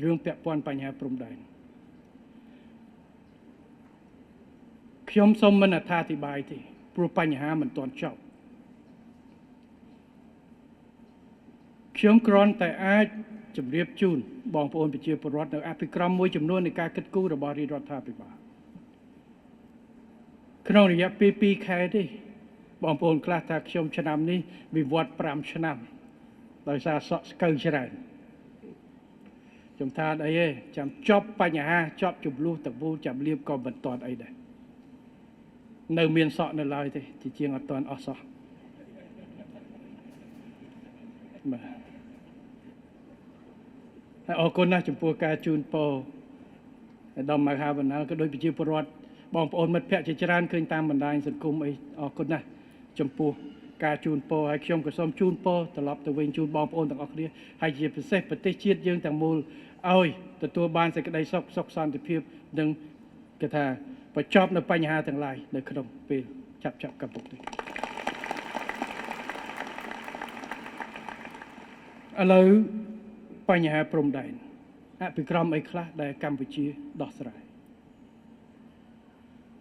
រឿងពាក់ព័ន្ធបញ្ហាព្រំដែនខ្ញុំសូមមិនអត្ថាធិប្បាយទេព្រោះបញ្ហាមិនទាន់ចប់ខ្ញុំគ្រាន់តែអាចជម្រាបជូនបងប្អូនប្រជាពលរដ្ឋនៅអភិក្រមមួយចំនួននៃការគិតគូររបស់រាជរដ្ឋាភិបាលក្នុងរយៈពេល2ខែទេបងប្អូនខ្លះថាខ្ញុំឆ្នាំនេះវិវត្ត5ឆ្នាំដោយសារសក់ស្កូវច្រើនខ្ញុំថាអីទេចាំចប់បញ្ហាចប់ចំនួនតវូចាំលៀបក៏មិនទាន់អីដែរនៅមានសក់នៅឡើយទេជាជាងអត់ទាន់អស់សោះបាទហើយអរគុណណាស់ចំពោះការជូនពរដល់មហាបណ្ណាក៏ដូចប្រជាពលរដ្ឋបងប្អូនមិត្តភ័ក្តិជាច្រើនឃើញតាមបណ្ដាញសង្គមអីអរគុណណាស់ចំពោះការជូនពរហើយខ្ញុំក៏សូមជូនពរត្រឡប់ទៅវិញជូនបងប្អូនទាំងអស់គ្នាហើយជាពិសេសប្រទេសជាតិយើងទាំងមូលឲ្យទទួលបានសេចក្តីសុខសុខសន្តិភាពនិងគេថាបញ្ចប់នៅបញ្ហាទាំងឡាយនៅក្នុងពេលចាប់ចាប់កម្ពុជាឥឡូវបញ្ហាព្រំដែនអភិក្រមអីខ្លះដែលកម្ពុជាដោះស្រាយ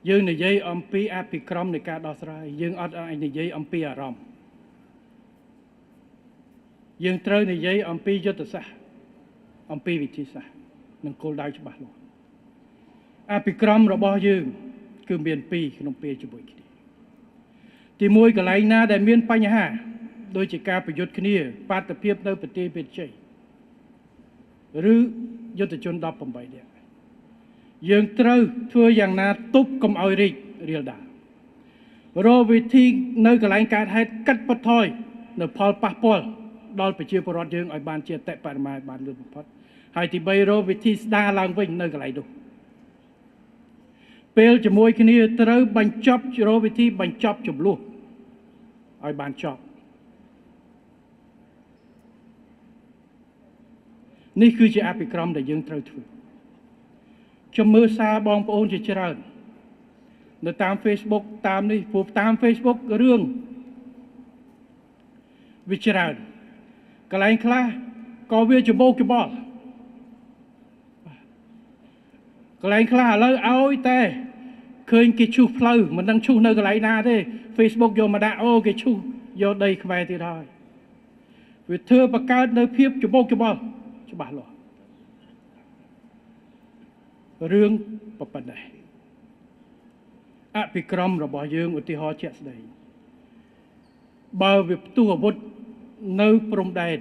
យើងនិយាយអំពីអភិក្រមនៃការដោះស្រាយយើងអត់អាចនិយាយអំពីអារម្មណ៍យើងត្រូវនិយាយអំពីយុទ្ធសាស្ត្រអំពីវិធីសាស្ត្រនិងគោលដៅច្បាស់លាស់អភិក្រមរបស់យើងគឺមានពីរក្នុងពេលជាមួយគ្នាទី1កន្លែងណាដែលមានបញ្ហាដូចជាការប្រយុទ្ធគ្នាបាតុភិបនៅប្រទេសវៀតជ័យឬយុទ្ធជន18នាក់យើងត្រូវធ្វើយ៉ាងណាទប់កុំឲ្យរីករាលដាលរកវិធីនៅកន្លែងកើតហេតុកាត់បន្ថយនៅផលប៉ះពាល់ដល់ប្រជាពលរដ្ឋយើងឲ្យបានជាអតិបរមាបានលឿនបំផុតហើយទី3រកវិធីស្ដារឡើងវិញនៅកន្លែងនោះពេលជាមួយគ្នាត្រូវបញ្ចប់រកវិធីបញ្ចប់ចំនួនឲ្យបានចប់នេះគឺជាអភិក្រមដែលយើងត្រូវធ្វើខ្ញុំមើលសារបងប្អូនជាច្រើននៅតាម Facebook តាមនេះព្រោះតាម Facebook រឿងវាច្រើនកន្លែងខ្លះក៏វាច្បោកច្បល់កន្លែងខ្លះឥឡូវឲ្យតែឃើញគេឈូសផ្លូវមិនដឹងឈូសនៅកន្លែងណាទេ Facebook យកមកដាក់អូគេឈូសយកដីខ្មែរទៀតហើយវាធ្វើបង្កើតនៅភាពច្បោកច្បល់ច្បាស់លាស់រឿងប៉ុណ្ណេះអភិក្រមរបស់យើងឧទាហរណ៍ជាក់ស្ដែងបើវាផ្ទុះអាវុធនៅព្រំដែន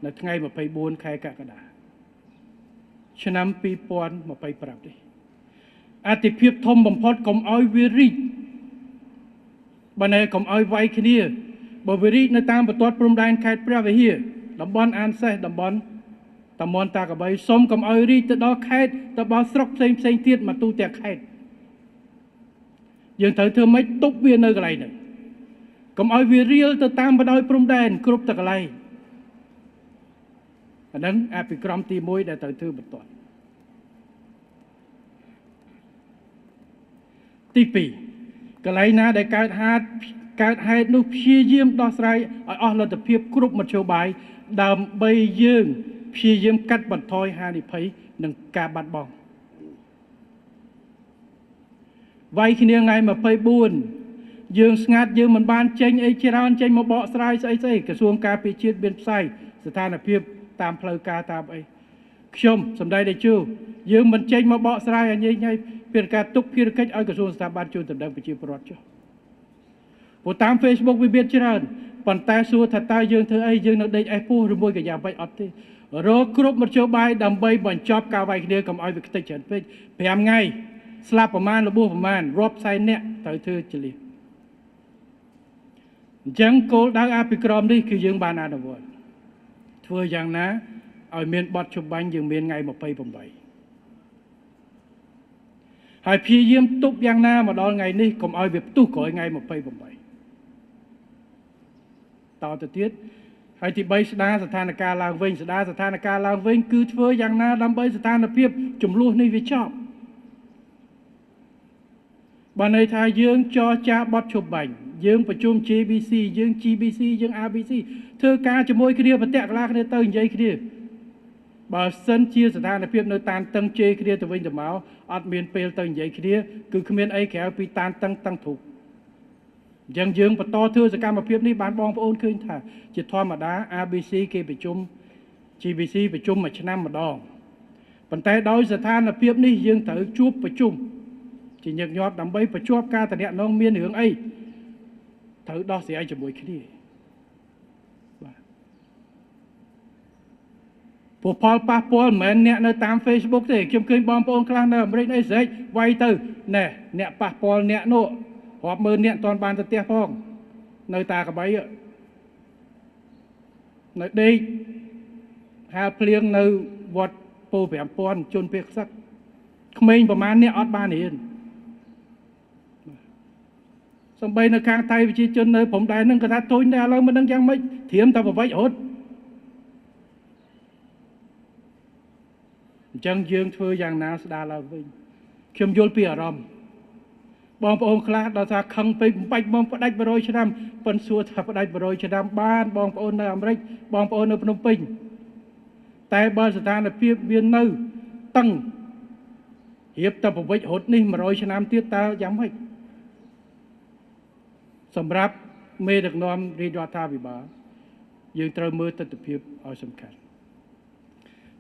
នៅថ្ងៃ24ខែកក្កដាឆ្នាំ2025នេះអតិភិបធំបំផុតកុំឲ្យវារីកបើណែកុំឲ្យវាយគ្នាបើវារីកនៅតាមបន្ទាត់ព្រំដែនខេត្តព្រះវិហារតំបន់អានសេះតំបន់តំបន់តាកបីសូមកុំឲ្យរីកទៅដល់ខេត្តទៅដល់ស្រុកផ្សេងផ្សេងទៀតមកទូទាំងខេត្តយើងត្រូវធ្វើម៉េចទប់វានៅកន្លែងហ្នឹងកុំឲ្យវារៀលទៅតាមបណ្ដោយព្រំដែនគ្រប់តែកន្លែងអាហ្នឹងអភិក្រមទី1ដែលត្រូវធ្វើបន្ទាន់ទី2កន្លែងណាដែលកើតហេតុនោះព្យាយាមដោះស្រាយឲ្យអស់លទ្ធភាពគ្រប់មធ្យោបាយដើម្បីយើងព្យាយាមកាត់បន្ថយហានិភ័យនិងការបាត់បង់វាយគ្នាថ្ងៃ24យើងស្ងាត់យើងមិនបានចេញអីច្រើនចេញមកបកស្រាយស្អីស្អីក្រសួងការពារជាតិមានផ្សាយស្ថានភាពតាមផ្លូវការតាមអីខ្ញុំសម្ដែងតែជឿយើងមិនចេញមកបកស្រាយឲ្យញ៉ៃញ៉ៃពីការទុកភារកិច្ចឲ្យក្រសួងស្ថាប័នជួយដណ្ដឹងប្រជាពលរដ្ឋចុះព្រោះតាម Facebook វាមានច្រើនប៉ុន្តែសួរថាតើយើងធ្វើអីយើងនៅដេកអេសពោះឬមួយក៏យ៉ាងម៉េចអត់ទេរកគ្រប់មធ្យោបាយដើម្បីបញ្ចប់ការវាយគ្នាកុំឲ្យវាខ្ទេចច្រើនពេក5ថ្ងៃស្លាប់ប្រមាណរបួសប្រមាណរាប់សែននាក់ត្រូវធ្វើចលះអញ្ចឹងគោលដៅអភិក្រមនេះគឺយើងបានអនុវត្តធ្វើយ៉ាងណាឲ្យមានបទច្បាញ់យើងមានថ្ងៃ28ហើយព្យាយាមទប់យ៉ាងណាមកដល់ថ្ងៃនេះកុំឲ្យវាផ្ទុះក្រោយថ្ងៃ28តទៅទៀតហើយទី3ស្ដារស្ថានភាពឡើងវិញស្ដារស្ថានភាពឡើងវិញគឺធ្វើយ៉ាងណាដើម្បីស្ថានភាពចំនួននេះវាចប់បើន័យថាយើងចរចាបទច្បាញ់យើងប្រជុំ JBC យើង GBC យើង ABC ធ្វើការជាមួយគ្នាប្រតិកលាគ្នាទៅនិយាយគ្នា បើសិនជាស្ថានភាពនៅតានតឹងជេរគ្នាទៅវិញទៅមកអត់មានពេលទៅនិយាយគ្នាគឺគ្មានអីក្រៅពីតានតឹងតឹងធុកអញ្ចឹងយើងបន្តធ្វើសកម្មភាពនេះបានបងប្អូនឃើញថាជាធម្មតា ABC គេប្រជុំ GBC ប្រជុំមួយឆ្នាំម្ដងប៉ុន្តែដោយស្ថានភាពនេះយើងត្រូវជួបប្រជុំជាញឹកញាប់ដើម្បីបញ្ចប់ការតំណងមានរឿងអីត្រូវដោះស្រាយជាមួយគ្នាបាទព្រោះផលប៉ះពាល់មិនមែនអ្នកនៅតាម Facebook ទេខ្ញុំឃើញបងប្អូនខ្លះនៅអាមេរិកអីស្រែកវាយទៅណែអ្នកប៉ះពាល់អ្នកនោះរាប់ម៉ឺនអ្នកមិនទាន់បានទៅផ្ទះផងនៅតាកបីនៅដេកហាលភ្លៀងនៅវត្តពោ5000ជនភៀសខ្សឹកក្មេងប្រហែលអ្នកអត់បានរៀនសំបីនៅខាងថៃប្រជាជននៅព្រំដែនហ្នឹងគាត់ថាធុញដែរឥឡូវមិនដឹងយ៉ាងម៉េចត្រៀមតែប្រវិចរត់អញ្ចឹងយើងធ្វើយ៉ាងណាស្ដារឡើងវិញខ្ញុំយល់ពីអារម្មណ៍បងប្អូនខ្លះដល់ថាខឹងពេកបាច់មកផ្ដាច់100ឆ្នាំប៉ុនសួរថាផ្ដាច់100ឆ្នាំបានបងប្អូននៅអាមេរិកបងប្អូននៅភ្នំពេញតែបើស្ថានភាពវានៅតឹងរៀបតែប្រវិចរត់នេះ100ឆ្នាំទៀតតើយ៉ាងម៉េចសម្រាប់មេដឹកនាំរាជរដ្ឋាភិបាលយើងត្រូវមើលទិដ្ឋភាពឲ្យសំខាន់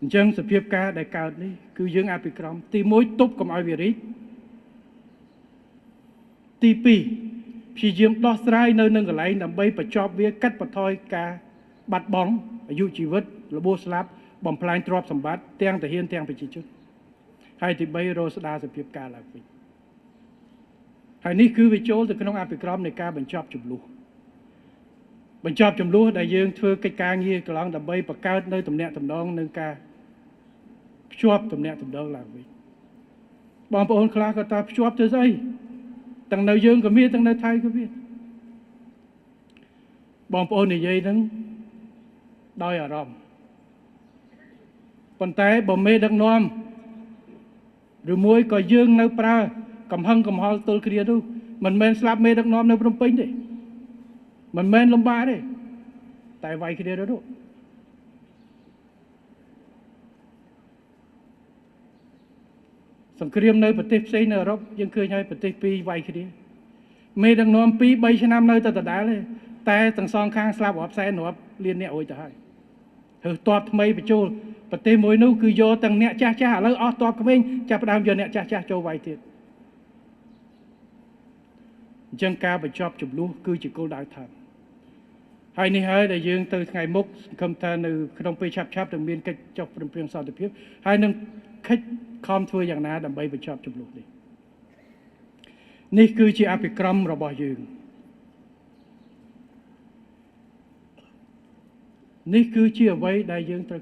អញ្ចឹងសភាពការដែលកើតនេះគឺយើងអភិក្រមទី1ទប់កុំឲ្យវារីកទី2ព្យាយាមដោះស្រាយនៅនឹងកន្លែងដើម្បីបញ្ចប់វាកាត់បន្ថយការបាត់បង់អាយុជីវិតរបួសស្លាប់បំផ្លាញទ្រព្យសម្បត្តិទាំងទាហានទាំងប្រជាជនហើយទី3រកស្ដារសភាពការឡើងវិញហើយនេះគឺវាចូលទៅក្នុងអភិក្រមនៃការបញ្ចប់ចំនួនបញ្ចប់ចំនួនដែលយើងធ្វើកិច្ចការងារកន្លងដើម្បីបង្កើតនៅទំនាក់ទំនងនឹងការភ្ជាប់ទំនាក់ទំនងឡើងវិញបងប្អូនខ្លះក៏ថាភ្ជាប់ទៅស្អីទាំងនៅយើងក៏មានទាំងនៅថៃក៏មានបងប្អូននិយាយហ្នឹងដោយអារម្មណ៍ប៉ុន្តែបើមេដឹកនាំឬមួយក៏យើងនៅប្រើកំហឹងកំហល់ទល់គ្នានោះមិនមែនស្លាប់មេដឹកនាំនៅភ្នំពេញទេមិនមែនលំបាកទេតែវាយគ្នាទៅនោះសង្គ្រាមនៅប្រទេសផ្សេងនៅអឺរ៉ុបយើងឃើញហើយប្រទេសពីរវាយគ្នាមេដឹកនាំ2 3ឆ្នាំនៅតែដដែលទេតែទាំងសងខាងស្លាប់រាប់សែនរាប់លានអ្នករួចទៅហើយហើតបថ្មីបញ្ចូលប្រទេសមួយនោះគឺយកទាំងអ្នកចាស់ចាស់ឥឡូវអស់តបក្មេងចាប់ផ្ដើមយកអ្នកចាស់ចាស់ចូលវាយទៀតអញ្ចឹងការបញ្ចប់ចំនួនគឺជាគោលដៅធំហើយនេះហើយដែលយើងទៅថ្ងៃមុខសង្ឃឹមថានៅក្នុងពេលឆាប់ៗនឹងមានកិច្ចចុះព្រមព្រៀងសន្តិភាពហើយនឹងខិតខំធ្វើយ៉ាងណាដើម្បីបញ្ចប់ចំនួននេះនេះគឺជាអភិក្រមរបស់យើងនេះគឺជាអ្វីដែលយើងត្រូវ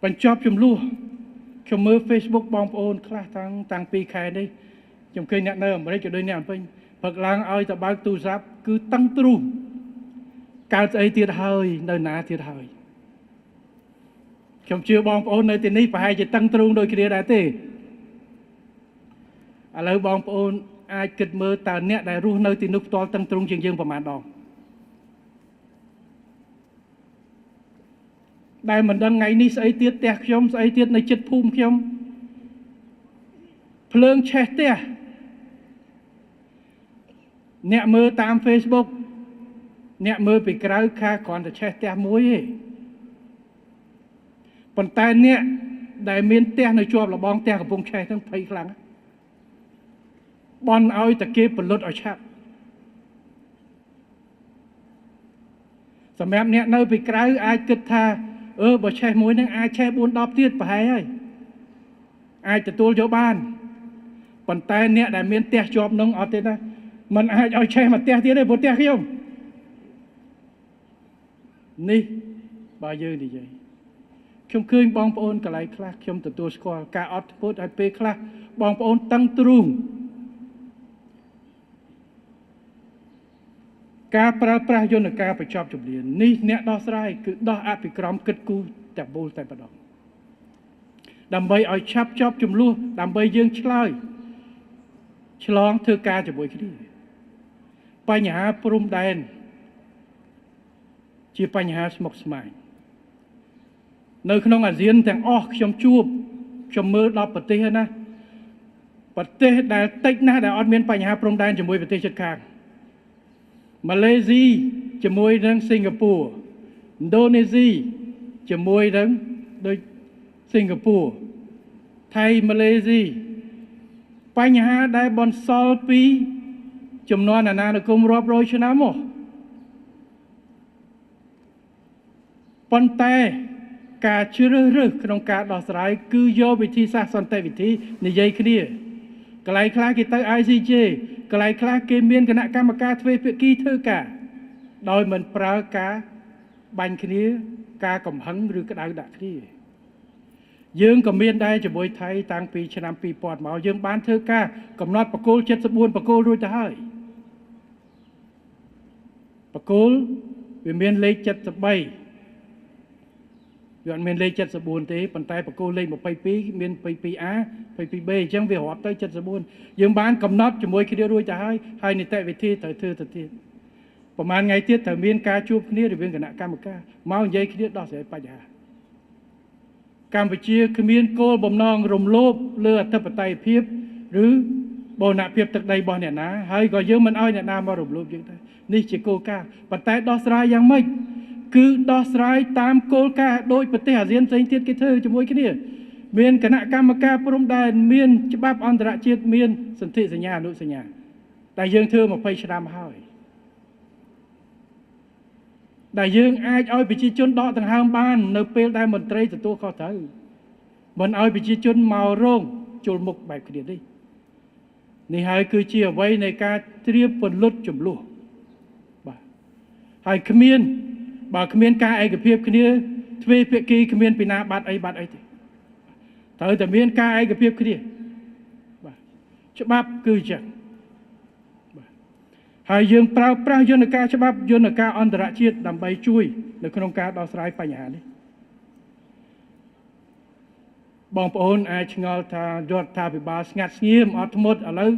បញ្ចប់ចំនួនខ្ញុំមើល Facebook បងប្អូនខ្លះតាំងពីខែនេះខ្ញុំឃើញអ្នកនៅអាមេរិកក៏ដូចអ្នកអំពេញព្រឹកឡើងឲ្យទៅបើកទូរស័ព្ទគឺតឹងទ្រូងកើតស្អីទៀតហើយនៅណាទៀតហើយខ្ញុំជឿបងប្អូននៅទីនេះប្រហែលជាតឹងទ្រូងដូចគ្នាដែរទេឥឡូវបងប្អូនអាចគិតមើលតើអ្នកដែលរស់នៅទីនោះផ្ទាល់តឹងទ្រូងជាងយើងប្រហែលដងដែលមិនដឹងថ្ងៃនេះស្អីទៀតផ្ទះខ្ញុំស្អីទៀតនៅចិត្តភូមិខ្ញុំភ្លើងឆេះផ្ទះអ្នកមើលតាម Facebook អ្នកមើលពីក្រៅខាគ្រាន់តែឆេះផ្ទះមួយទេប៉ុន្តែអ្នកដែលមានផ្ទះនៅជាប់របងផ្ទះកំពុងឆេះហ្នឹងភ័យខ្លាំងបន់ឲ្យតែគេពលុតឲ្យឆាប់សម្រាប់អ្នកនៅពីក្រៅអាចគិតថាបើឆេះមួយហ្នឹងអាចឆេះ4 10ទៀតប្រហែលហើយអាចទទួលយកបានប៉ុន្តែអ្នកដែលមានផ្ទះជាប់នោះអត់ទេណាมันអាចឲ្យឆេះមកផ្ទះទៀតទេព្រោះផ្ទះខ្ញុំនេះបើយើងនិយាយខ្ញុំឃើញបងប្អូនកន្លែងខ្លះខ្ញុំទទួលស្គាល់ការអត់ធ្មត់ឲ្យពេលខ្លះបងប្អូនតឹងទ្រូងការប្រើប្រាស់យន្តការបញ្ចប់ជំនាញនេះអ្នកដោះស្រាយគឺដោះអភិក្រមគិតគូរតែមូលតែម្ដងដើម្បីឲ្យឆាប់ចប់ចំនួនដើម្បីយើងឆ្លើយឆ្លងធ្វើការជាមួយគ្នាបញ្ហាព្រំដែនជាបញ្ហាស្មុគស្មាញ នៅក្នុងអាស៊ានទាំងអស់ខ្ញុំជួបខ្ញុំមើល10ប្រទេសណាប្រទេសដែលតិចណាស់ដែលអត់មានបញ្ហាព្រំដែនជាមួយប្រទេសជិតខាងម៉ាឡេស៊ីជាមួយនឹងសិង្ហបុរីឥណ្ឌូនេស៊ីជាមួយនឹងដូចសិង្ហបុរីថៃម៉ាឡេស៊ីបញ្ហាដែលបន្សល់ពីចំនួនអាណានិគមរាប់រយឆ្នាំមកប៉ុន្តែការជ្រើសរើសក្នុងការដោះស្រាយគឺយកវិធីសាស្ត្រសន្តិវិធីនិយាយគ្នាកន្លែងខ្លះគេទៅ ICJ កន្លែងខ្លះគេមានគណៈកម្មការទ្វេភាគីធ្វើការដោយមិនប្រើការបាញ់គ្នាការកំហឹងឬក្តៅដាក់គ្នាយើងក៏មានដែរជាមួយថៃតាំងពីឆ្នាំ2000មកយើងបានធ្វើការកំណត់បកគោល74បកគោលរួចទៅហើយបកគោលវាមានលេខ73វាអត់មានលេខ74ទេប៉ុន្តែបកគោលលេខ22មាន 22A 22B អញ្ចឹងវារាប់ទៅ74យើងបានកំណត់ជាមួយគ្នារួចទៅហើយហើយនីតិវិធីត្រូវធ្វើទៅទៀតប្រហែលថ្ងៃទៀតត្រូវមានការជួបគ្នារវាងគណៈកម្មការមកនិយាយគ្នាដោះស្រាយបញ្ហាកម្ពុជាគ្មានគោលបំណងរំលោភលើអធិបតេយ្យភាពឬបូរណភាពទឹកដីរបស់អ្នកណាហើយក៏យើងមិនអោយអ្នកណាមករំលោភយើងដែរនេះជាគោលការណ៍ប៉ុន្តែដោះស្រាយយ៉ាងម៉េចគឺដោះស្រាយតាមគោលការណ៍ដោយប្រទេសអាស៊ានផ្សេងទៀតគេធ្វើជាមួយគ្នាមានគណៈកម្មការព្រំដែនមានច្បាប់អន្តរជាតិមានសន្ធិសញ្ញាអនុសញ្ញាតែយើងធ្វើ20ឆ្នាំហើយដែលយើងអាចឲ្យប្រជាជនដកដង្ហើមបាននៅពេលដែលមន្ត្រីទទួលខុសត្រូវមិនឲ្យប្រជាជនមករងជុលមុខបែបគ្នានេះនេះហើយគឺជាអ្វីនៃការត្រៀមពន្លត់ចំនួនបាទហើយគ្មានបើគ្មានការឯកភាពគ្នាទ្វេភាគីគ្មានពីណាបាត់អីបាត់អីទេត្រូវតែមានការឯកភាពគ្នាបាទច្បាប់គឺចឹងបាទហើយយើងប្រើប្រាស់យន្តការច្បាប់យន្តការអន្តរជាតិដើម្បីជួយនៅក្នុងការដោះស្រាយបញ្ហានេះបងប្អូនអាចឆ្ងល់ថារដ្ឋាភិបាលស្ងាត់ស្ងៀមអត់ធ្មត់ឥឡូវ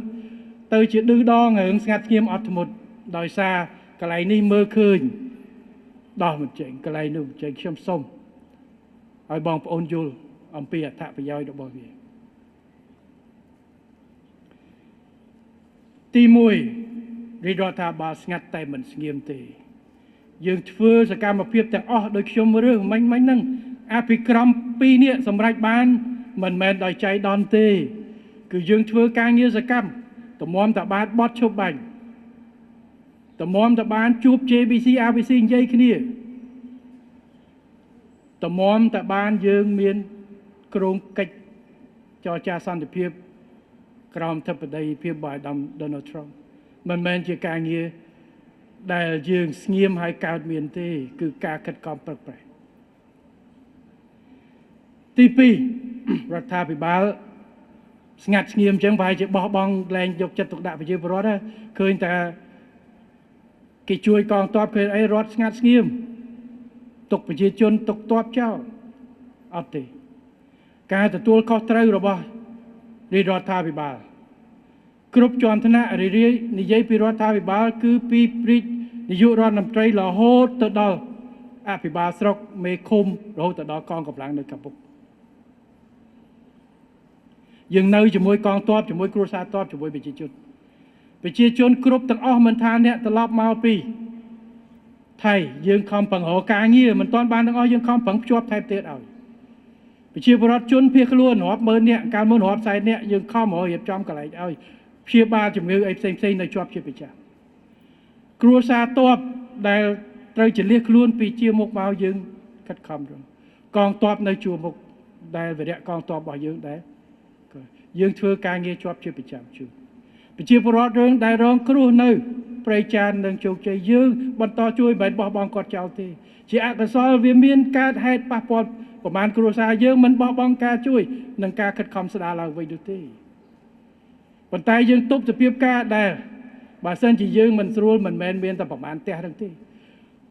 ទៅជាឌឺដងរឿងស្ងាត់ស្ងៀមអត់ធ្មត់ដោយសារកន្លែងនេះមើលឃើញដោះមិនចេញកន្លែងនោះចេញខ្ញុំសុំឲ្យបងប្អូនយល់អំពីអត្ថប្រយោជន៍របស់វាទី1រាជរដ្ឋាភិបាលស្ងាត់តែមិនស្ងៀមទេយើងធ្វើសកម្មភាពទាំងអស់ដោយខ្ញុំរើសមិញមិញហ្នឹងអភិក្រម2នេះសម្រេចបានមិនមែនដោយចៃដន្យទេគឺយើងធ្វើការងារសកម្មតម្រាំតបានបត់ឈប់បាញ់តម្រាំតបានជួប JBC ABC និយាយគ្នាតម្រាំតបានយើងមានគ្រោងកិច្ចចរចាសន្តិភាពក្រោមធិបតីភាពរបស់ Donald Trump មិនមែនជាការងារដែលយើងស្ងៀមហើយកើតមានទេគឺការខិតខំប្រឹងប្រែងទី2រដ្ឋាភិបាលស្ងាត់ស្ងៀមអញ្ចឹងប្រហែលជាបោះបង់លែងយកចិត្តទុកដាក់ប្រជាពលរដ្ឋឃើញតែគេជួយកងទ័ពឃើញអីរដ្ឋស្ងាត់ស្ងៀមទុកប្រជាជនទុកទ័ពចោលអត់ទេការទទួលខុសត្រូវរបស់រាជរដ្ឋាភិបាលគ្រប់ជាន់ថ្នាក់រាយនិយាយពីរដ្ឋាភិបាលគឺពីរាជនាយករដ្ឋមន្ត្រីរហូតទៅដល់អភិបាលស្រុកមេឃុំរហូតទៅដល់កងកម្លាំងនៅកម្ពុជាយើងនៅជាមួយកងទ័ពជាមួយគ្រួសារទ័ពជាមួយប្រជាជនប្រជាជនគ្រប់ទាំងអស់មិនថាអ្នកត្រឡប់មកពីថៃយើងខំប្រឹងរកការងារមិនទាន់បានទាំងអស់យើងខំប្រឹងភ្ជាប់ថែមទៀតឲ្យប្រជាពលរដ្ឋជនភៀសខ្លួនរាប់ម៉ឺននាក់កាលមុនរាប់សែននាក់យើងខំរករៀបចំកន្លែងឲ្យព្យាបាលជំងឺអីផ្សេងផ្សេងនៅជាប់ជាប្រចាំគ្រួសារទ័ពដែលត្រូវចលះខ្លួនពីជាមុខមកយើងខិតខំរងកងទ័ពនៅជួរមុខដែលវរៈកងទ័ពរបស់យើងដែរយើងធ្វើការងារជាប់ជាប្រចាំជូនប្រជាពលរដ្ឋរឿងដែលរងគ្រោះនៅព្រៃចាននិងជោគជ័យយើងបន្តជួយមិនបោះបង់គាត់ចោលទេជាអកុសលវាមានកើតហេតុប៉ះពាល់ប្រមាណគ្រួសារយើងមិនបោះបង់ការជួយនិងការខិតខំស្ដារឡើងវិញនោះទេប៉ុន្តែយើងទប់សភាពការដែលបើសិនជាយើងមិនស្រួលមិនមែនមានតែប្រមាណផ្ទះហ្នឹងទេ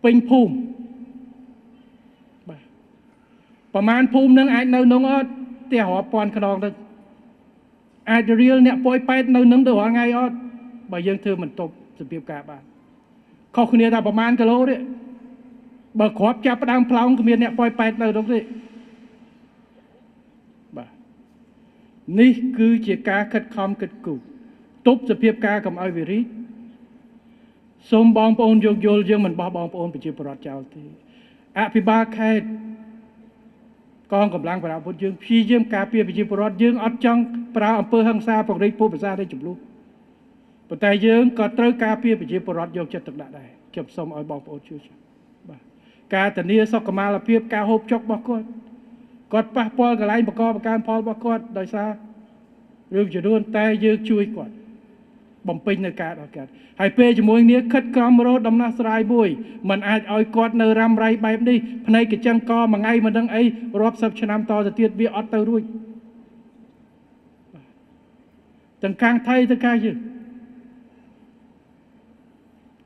ពេញភូមិបាទប្រមាណភូមិនឹងអាចនៅក្នុងអត់ផ្ទះរាប់ពាន់ខ្នងទៅអាចរៀលអ្នកប៉យប៉ែតនៅនឹងទៅរាល់ថ្ងៃអត់បើយើងធ្វើមិនទប់សភាពការបានខុសគ្នាតែប្រមាណគីឡូទេបើគ្រាប់ចាប់ផ្ដើមផ្លោងគ្មានអ្នកប៉យប៉ែតនៅនោះទេ នេះគឺជាការខិតខំគិតគូរទប់សភាពការកុំឲ្យវារីកសូមបងប្អូនយោគយល់យើងមិនបោះបងប្អូនប្រជាពលរដ្ឋចោលទេអភិបាលខេត្តកងកម្លាំងប្រដាប់អាវុធយើងព្យាយាមការពារប្រជាពលរដ្ឋយើងអត់ចង់ប្រើអំពើហិង្សាពង្រីកពូជប្រសានៃចំនួនប៉ុន្តែយើងក៏ត្រូវការពារប្រជាពលរដ្ឋយកចិត្តទុកដាក់ដែរខ្ញុំសូមឲ្យបងប្អូនជួយបាទការធានាសុខុមាលភាពការហូបចុករបស់គាត់គាត់ប៉ះពាល់កន្លែងបង្កបង្កើនផលរបស់គាត់ដោយសាររឿងចំនួនតែយើងជួយគាត់បំពេញនៅការដល់គាត់ហើយពេលជាមួយគ្នាខិតខំរកដំណោះស្រាយមួយมันអាចឲ្យគាត់នៅរ៉ាំរ៉ៃបែបនេះភ្នែកកញ្ចឹងកមួយថ្ងៃមិនដឹងអីរាប់សិបឆ្នាំតទៅទៀតវាអត់ទៅរួចទាំងខាងថៃទាំងខាងយើង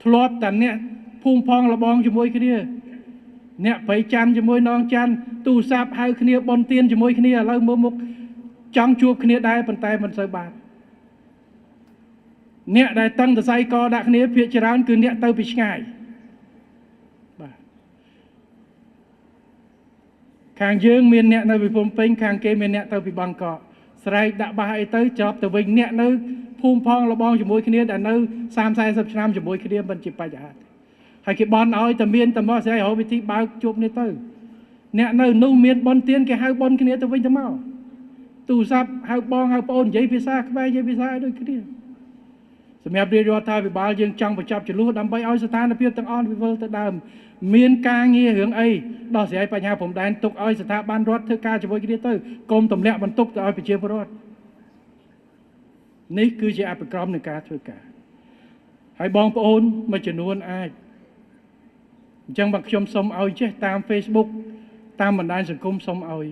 ធ្លាប់តែអ្នកភូមិផងលបងជាមួយគ្នាអ្នកប្រៃច័ន្ទជាមួយនងច័ន្ទទូរស័ព្ទហៅគ្នាបនទៀនជាមួយគ្នាឥឡូវមើលមុខចង់ជួបគ្នាដែរប៉ុន្តែមិនសូវបានអ្នកដែលតឹងសរសៃកដាក់គ្នាភាគច្រើនគឺអ្នកទៅពីឆ្ងាយបាទខាងយើងមានអ្នកនៅពីភ្នំពេញខាងគេមានអ្នកទៅពីបាងកកស្រែកដាក់បាសអីទៅចប់ទៅវិញអ្នកនៅភូមិផងលបងជាមួយគ្នាដែលនៅ30 40ឆ្នាំជាមួយគ្នាមិនជាបញ្ហាទេហើយគេបន់ឲ្យតែមានតែមកស្រែករកវិធីបើកជួបនេះទៅអ្នកនៅនោះមានបនទៀនគេហៅបនគ្នាទៅវិញទៅមកទូរស័ព្ទហៅបងហៅប្អូននិយាយភាសាខ្មែរនិយាយភាសាឲ្យដូចគ្នាសម្រាប់រាជរដ្ឋាភិបាលយើងចង់បញ្ចប់ចំនួនដើម្បីឲ្យស្ថានភាពទាំងអស់វិវល់ទៅដើមមានការងាររឿងអីដោះស្រាយបញ្ហាព្រំដែនទុកឲ្យស្ថាប័នរដ្ឋធ្វើការជាមួយគ្នាទៅកុំទម្លាក់បន្ទុកទៅឲ្យប្រជាពលរដ្ឋនេះគឺជាអភិក្រមនៃការធ្វើការហើយបងប្អូនមួយចំនួនអាចអញ្ចឹងបើខ្ញុំសូមឲ្យចេះតាម Facebook តាមបណ្ដាញសង្គមសូមឲ្យ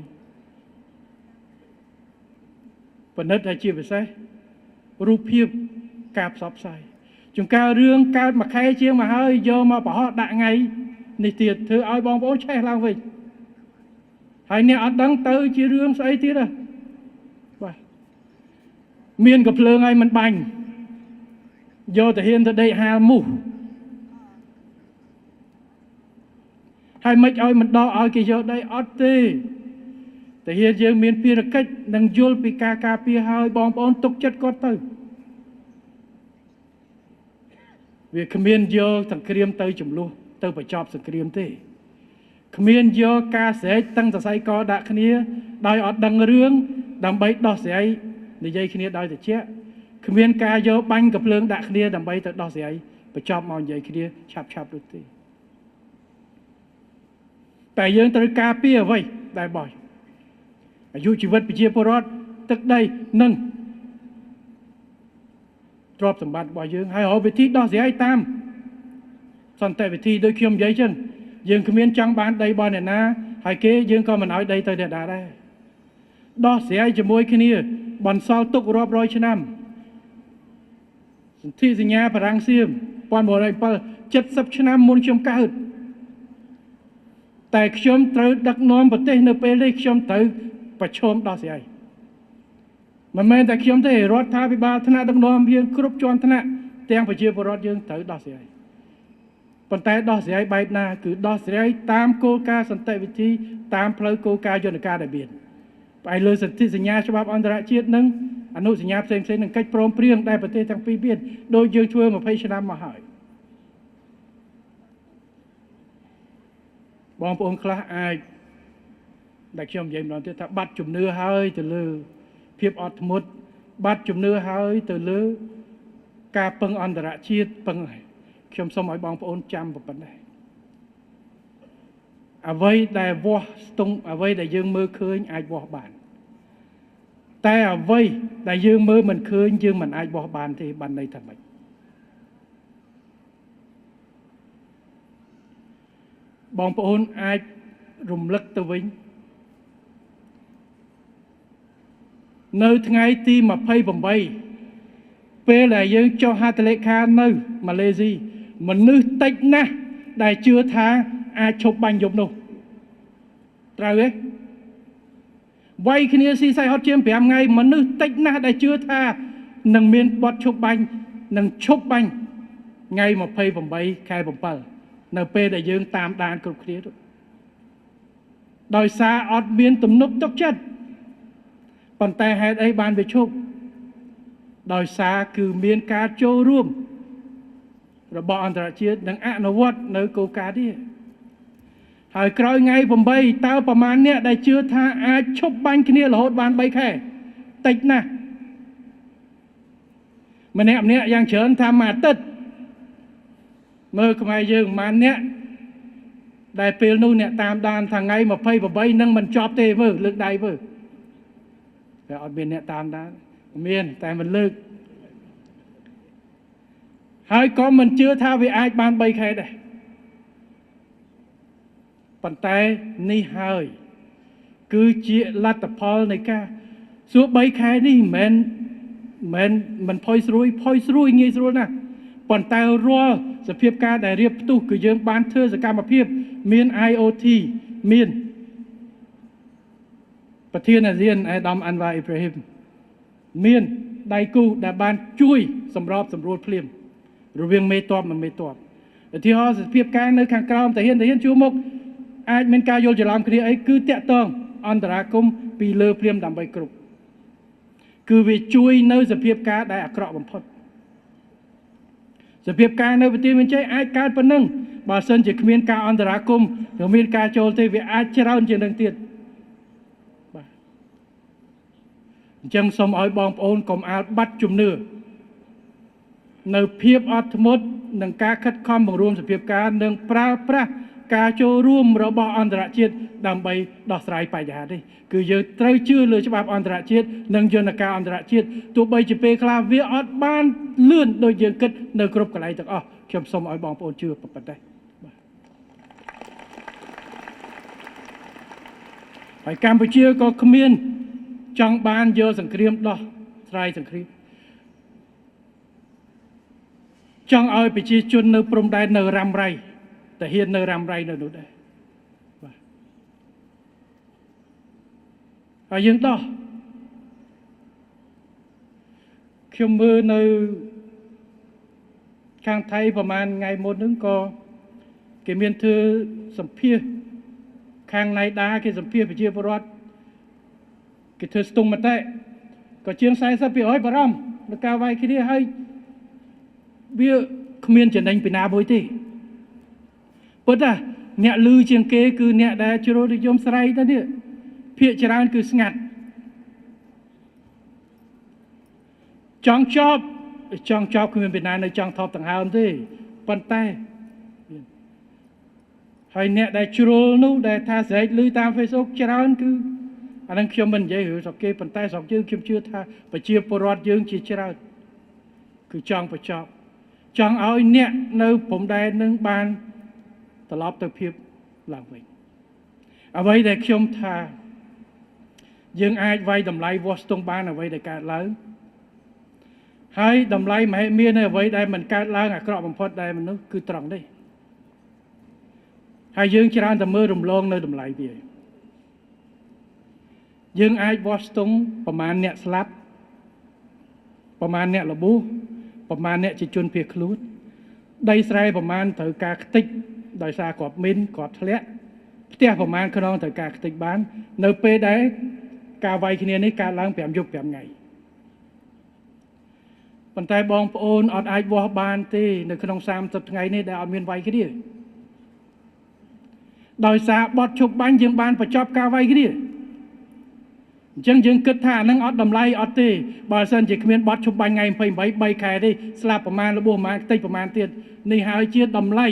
ពិនិត្យឲ្យជាពិសេសរូបភាពការផ្សព្វផ្សាយជួនកាលរឿងកើតមួយខែជាងមកហើយយកមកបង្ហោះដាក់ថ្ងៃនេះទៀតធ្វើឲ្យបងប្អូនឆេះឡើងវិញហើយអ្នកអត់ដឹងទៅជារឿងស្អីទៀតហ៎បាទមានកំភ្លើងហើយមិនបាញ់យកទៅហ៊ានទៅដេកហាលមូសហើយមិនឲ្យមិនដកឲ្យគេយកដីអត់ទេតែហ៊ានយើងមានភារកិច្ចនឹងយល់ពីការការពារហើយបងប្អូនទុកចិត្តគាត់ទៅវាគ្មានយកសង្គ្រាមទៅចំនួនទៅបញ្ចប់សង្គ្រាមទេគ្មានយកការស្រែកតឹងសរសៃកដាក់គ្នាដោយអត់ដឹងរឿងដើម្បីដោះស្រាយនិយាយគ្នាដោយតិចគ្មានការយកបាញ់កំភ្លើងដាក់គ្នាដើម្បីទៅដោះស្រាយបញ្ចប់មកនិយាយគ្នាឆាប់ឆាប់ដូចទេតែយើងត្រូវការពារអ្វីដែលបោះអាយុជីវិតប្រជាពលរដ្ឋទឹកដីនិងទ្រព្យសម្បត្តិរបស់យើងហើយរកវិធីដោះស្រាយតាមសន្តិវិធីដូចខ្ញុំនិយាយចឹងយើងគ្មានចង់បានដីរបស់អ្នកណាហើយគេយើងក៏មិនឲ្យដីទៅអ្នកណាដែរដោះស្រាយជាមួយគ្នាបន្សល់ទុករាប់រយឆ្នាំសន្ធិសញ្ញាបារាំងសៀម1907 70ឆ្នាំមុនខ្ញុំកើតតែខ្ញុំត្រូវដឹកនាំប្រទេសនៅពេលនេះខ្ញុំត្រូវប្រឈមដោះស្រាយមិនមែនតែខ្ញុំទេរដ្ឋាភិបាលថ្នាក់ដឹកនាំយើងគ្រប់ជាន់ថ្នាក់ទាំងប្រជាពលរដ្ឋយើងត្រូវដោះស្រាយប៉ុន្តែដោះស្រាយបែបណាគឺដោះស្រាយតាមគោលការណ៍សន្តិវិធីតាមផ្លូវគោលការណ៍យន្តការដែលមានផ្អែកលើសន្ធិសញ្ញាច្បាប់អន្តរជាតិនិងអនុសញ្ញាផ្សេងៗនិងកិច្ចព្រមព្រៀងដែលប្រទេសទាំងពីរមានដូចយើងធ្វើ20ឆ្នាំមកហើយបងប្អូនខ្លះអាចដែលខ្ញុំនិយាយម្ដងទៀតថាបាត់ជំនឿហើយទៅលើភាពអត់ធ្មត់បាត់ជំនឿហើយទៅលើការពឹងអន្តរជាតិពឹងខ្ញុំសូមឲ្យបងប្អូនចាំប៉ុណ្ណេះអ្វីដែលវាស់ស្ទង់អ្វីដែលយើងមើលឃើញអាចវាស់បានតែអ្វីដែលយើងមើលមិនឃើញយើងមិនអាចវាស់បានទេបានន័យថាម៉េចបងប្អូនអាចរំលឹកទៅវិញនៅថ្ងៃទី28ពេលដែលយើងចុះហត្ថលេខានៅម៉ាឡេស៊ីមនុស្សតិចណាស់ដែលជឿថាអាចឈប់បាញ់យប់នោះត្រូវទេវាយគ្នាស៊ីសៃហត់ជាង5ថ្ងៃមនុស្សតិចណាស់ដែលជឿថានឹងមានបទឈប់បាញ់នឹងឈប់បាញ់ថ្ងៃ28ខែ7នៅពេលដែលយើងតាមដានគ្រប់គ្នាដោយសារអត់មានទំនុកទុកចិត្ត ប៉ុន្តែហេតុអីបានវាឈប់ដោយសារគឺមានការចូលរួមរបស់អន្តរជាតិនិងអនុវត្តនៅគោលការណ៍នេះហើយក្រោយថ្ងៃ8តើប្រមាណអ្នកដែលជឿថាអាចឈប់បាញ់គ្នារហូតបាន3ខែតិចណាស់ម្នាក់ម្នាក់យ៉ាងច្រើនថាមួយអាទិត្យមើលខ្មែរយើងប្រមាណអ្នកដែលពេលនោះអ្នកតាមដានថាថ្ងៃ28នឹងមិនចប់ទេមើលលើកដៃមើលតែអត់មានអ្នកតាមដានមានតែមិនលើកហើយក៏មិនជឿថាវាអាចបាន3ខែដែរប៉ុន្តែនេះហើយគឺជាលទ្ធផលនៃការសួរ3ខែនេះមិនផុយស្រួយផុយស្រួយងាយស្រួលណាស់ប៉ុន្តែរាល់សភាពការដែលរៀបផ្ទុះគឺយើងបានធ្វើសកម្មភាពមាន IoT មានប្រធានអាស៊ានអាដាមអាន់វ៉ាអ៊ីប្រាហ៊ីមមានដៃគូដែលបានជួយសម្របសម្រួលភ្លាមរវាងមេតបនិងមេតបឧទាហរណ៍សភាពការនៅខាងក្រោមតាហ៊ានជួមុខអាចមានការយល់ច្រឡំគ្នាអីគឺតាក់ទងអន្តរាគមពីលើភ្លាមដើម្បីគ្រប់គឺវាជួយនៅសភាពការដែលអាក្រក់បំផុតសភាពការនៅប្រទេសមានជ័យអាចកើតប៉ុណ្ណឹងបើសិនជាគ្មានការអន្តរាគមឬមានការចូលទេវាអាចច្រើនជាងនឹងទៀតបាទអញ្ចឹងសូមឲ្យបងប្អូនកុំអាលបាត់ជំនឿនៅភាពអត់ធ្មត់និងការខិតខំបង្រួមសភាពការនិងប្រើប្រាស់ការចូលរួមរបស់អន្តរជាតិដើម្បីដោះស្រាយបញ្ហានេះគឺយើងត្រូវជឿលើច្បាប់អន្តរជាតិនិងយន្តការអន្តរជាតិទោះបីជាពេលខ្លះវាអត់បានលឿនដូចយើងគិតនៅគ្រប់កន្លែងទាំងអស់ខ្ញុំសូមឲ្យបងប្អូនជឿប៉ុណ្ណេះបាទហើយកម្ពុជាក៏គ្មានចង់បានយកសង្គ្រាមដោះស្រាយសង្គ្រាមចង់ឲ្យប្រជាជននៅព្រំដែននៅរ៉ាំរ៉ៃតែហ៊ាននៅរ៉ាំរ៉ៃនៅនោះដែរបាទហើយយើងដោះខ្ញុំមើលនៅខាងថៃប្រហែលថ្ងៃមុនហ្នឹងក៏គេមានធ្វើសម្ភាសខាងណៃដាគេសម្ភាសប្រជាពលរដ្ឋគេធ្វើស្ទង់មតិក៏ជាង 40% បារម្ភនឹងការវាយគ្នាហើយវាគ្មានចំណេញពីណាមួយទេពិតណាអ្នកលឺជាងគេគឺអ្នកដែលជ្រុលនិយមស្រែកទៅនេះភាកច្រើនគឺស្ងាត់ចង់ចប់គ្មានពីណានៅចង់ថប់ដង្ហើមទេប៉ុន្តែហើយអ្នកដែលជ្រុលនោះដែលថាស្រែកលឺតាម Facebook ច្រើនគឺអានឹងខ្ញុំមិននិយាយរឿងស្រុកគេប៉ុន្តែស្រុកយើងខ្ញុំជឿថាប្រជាពលរដ្ឋយើងជាច្រើនគឺចង់បញ្ចប់ចង់ឲ្យអ្នកនៅព្រំដែននឹងបានត្រឡប់ទៅភាពឡើងវិញអ្វីដែលខ្ញុំថាយើងអាចវាយតម្លៃវាស់ស្ទង់បានអ្វីដែលកើតឡើងហើយតម្លៃមហិមានៅអ្វីដែលមិនកើតឡើងអាក្រក់បំផុតដែលមនុស្សគឺត្រង់នេះហើយយើងច្រើនតែមើលរំលងនៅតម្លៃវាយើងអាចវាស់ស្ទង់ប្រមាណអ្នកស្លាប់ប្រមាណអ្នករបួសប្រមាណអ្នកជាជនភៀសខ្លួនដីស្រែប្រមាណត្រូវការខ្ទេចដោយសារគ្រាប់មីនគ្រាប់ធ្លាក់ផ្ទះប្រមាណខ្នងត្រូវការខ្ទេចបាននៅពេលដែលការវាយគ្នានេះកើតឡើង5យប់5ថ្ងៃប៉ុន្តែបងប្អូនអត់អាចវាស់បានទេនៅក្នុង30ថ្ងៃនេះដែលអត់មានវាយគ្នាដោយសារបត់ឈប់បាញ់យើងបានបញ្ចប់ការវាយគ្នាអញ្ចឹងយើងគិតថាអានឹងអត់តម្លៃអត់ទេបើសិនជាគ្មានបត់ឈប់បាញ់ថ្ងៃ28 3ខែនេះស្លាប់ប្រមាណរបួសប្រមាណខ្ទេចប្រមាណទៀតនេះហើយជាតម្លៃ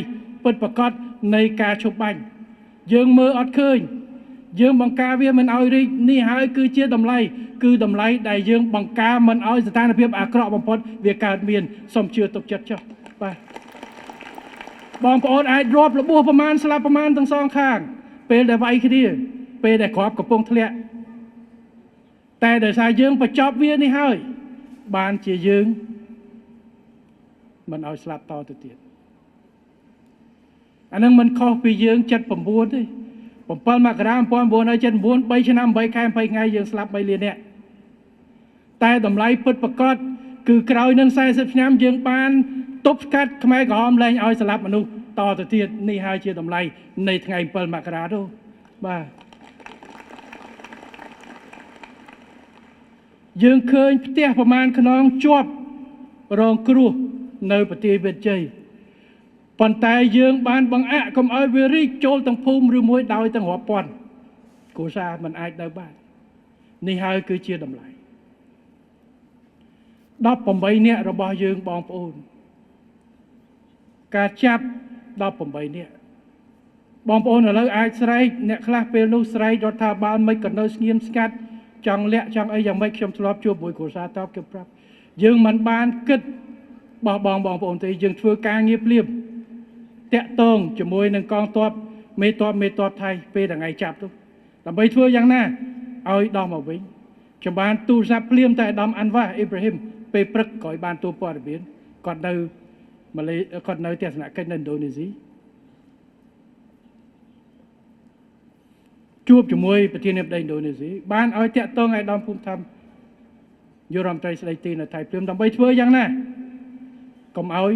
ពិតប្រាកដនៃការឈប់បាញ់យើងមើលអត់ឃើញយើងបង្ការវាមិនឲ្យរីកនេះហើយគឺជាតម្លៃគឺតម្លៃដែលយើងបង្ការមិនឲ្យស្ថានភាពអាក្រក់បំផុតវាកើតមានសូមជឿទុកចិត្តចុះបាទបងប្អូនអាចរាប់របួសប្រមាណស្លាប់ប្រមាណទាំងសងខាងពេលដែលវាយគ្នាពេលដែលគ្រាប់កំពុងធ្លាក់តែដោយសារយើងបញ្ចប់វានេះហើយបានជាយើងមិនឲ្យស្លាប់តទៅទៀតអានឹងមិនខុសពីយើង79ទេ7មករា1979 3ឆ្នាំ8ខែ20ថ្ងៃយើងស្លាប់3លាននាក់តែតម្លៃពិតប្រាកដគឺក្រោយនឹង40ឆ្នាំយើងបានទប់ស្កាត់ខ្មែរក្រហមលែងឲ្យស្លាប់មនុស្សតទៅទៀតនេះហើយជាតម្លៃនៃថ្ងៃ7មករានោះបាទ យើងឃើញផ្ទះប្រមាណខ្នងជាប់រងគ្រោះនៅប្រទេសវៀតជ័យប៉ុន្តែយើងបានបង្អាក់កុំឲ្យវារីកចូលទាំងភូមិឬមួយដោយទាំងរាប់ពាន់គ្រួសារមិនអាចនៅបាននេះហើយគឺជាតម្លៃ18នាក់របស់យើងបងប្អូនការចាប់18នាក់បងប្អូនឥឡូវអាចស្រែកអ្នកខ្លះពេលនោះស្រែករដ្ឋាភិបាលមិនក៏នៅស្ងៀមស្ងាត់ចង់លាក់ចង់អីយ៉ាងម៉េចខ្ញុំធ្លាប់ជួបមួយគ្រួសារតបគេប្រាប់យើងមិនបានគិតបោះបង់បងប្អូនទេយើងធ្វើការងារភ្លាមតាក់ទងជាមួយនឹងកងទ័ពមេទ័ពថៃពេលថ្ងៃចាប់ទៅដើម្បីធ្វើយ៉ាងណាឲ្យដោះមកវិញខ្ញុំបានទូរស័ព្ទភ្លាមតែអាដាមអាន់វ៉ាអ៊ីប្រាហ៊ីមពេលព្រឹកក្រោយបានទូព័ត៌មានគាត់នៅម៉ាឡេគាត់នៅទស្សនកិច្ចនៅឥណ្ឌូនេស៊ីជួបជាមួយប្រធានាធិបតីឥណ្ឌូនេស៊ីបានឲ្យតាក់ទងអាដាមភូមិធម្មយុរដ្ឋមន្ត្រីស្ដីទីនៅថៃភ្លាមដើម្បីធ្វើយ៉ាងណាកុំឲ្យ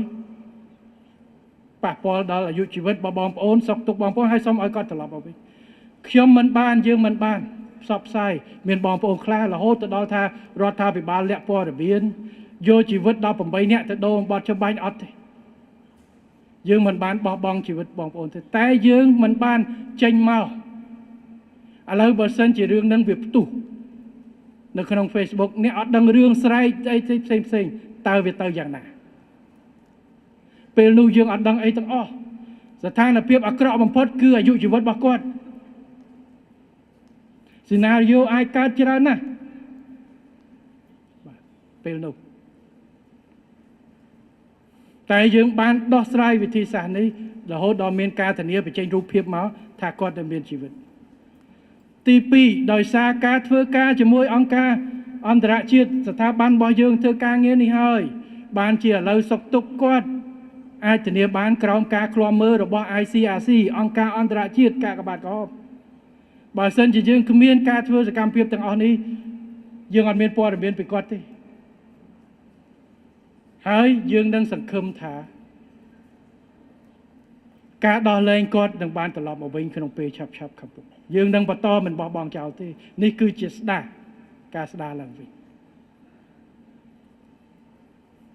ប៉ះពាល់ដល់អាយុជីវិតបងប្អូនសុខទុក្ខបងប្អូនហើយសូមឲ្យគាត់ត្រឡប់មកវិញខ្ញុំមិនបានយើងមិនបានផ្សព្វផ្សាយមានបងប្អូនខ្លះរហូតទៅដល់ថារដ្ឋាភិបាលលាក់ព័ត៌មានយកជីវិត18នាក់ទៅដូរបត់ច្បាញ់អត់ទេយើងមិនបានបោះបង់ជីវិតបងប្អូនទេតែយើងមិនបានចេញមកឥឡូវបើសិនជារឿងនឹងវាផ្ទុះនៅក្នុង Facebook អ្នកអត់ដឹងរឿងស្រែកអីផ្សេងផ្សេងតើវាទៅយ៉ាងណាពេលនោះយើងអត់ដឹងអីទាំងអស់ស្ថានភាពអាក្រក់បំផុតគឺអាយុជីវិតរបស់គាត់សេណារីយ៉ូអាចកើតច្រើនណាស់បាទពេលនោះតែយើងបានដោះស្រាយវិធីសាស្ត្រនេះរហូតដល់មានការធានាបញ្ចេញរូបភាពមកថាគាត់នៅមានជីវិតទី2ដោយសារការធ្វើការជាមួយអង្គការអន្តរជាតិស្ថាប័នរបស់យើងធ្វើការងារនេះហើយបានជាឥឡូវសុខទុក្ខគាត់អាចធានាបានក្រោមការឃ្លាំមើលរបស់ ICRC អង្គការអន្តរជាតិកាកបាទក្រហមបើសិនជាយើងគ្មានការធ្វើសកម្មភាពទាំងអស់នេះយើងអត់មានព័ត៌មានពីគាត់ទេហើយយើងនឹងសង្ឃឹមថាការដោះលែងគាត់នឹងបានត្រឡប់មកវិញក្នុងពេលឆាប់ៗខាងមុខយើងនឹងបន្តមិនបោះបង់ចោលទេនេះគឺជាស្ដារការស្ដារឡើងវិញ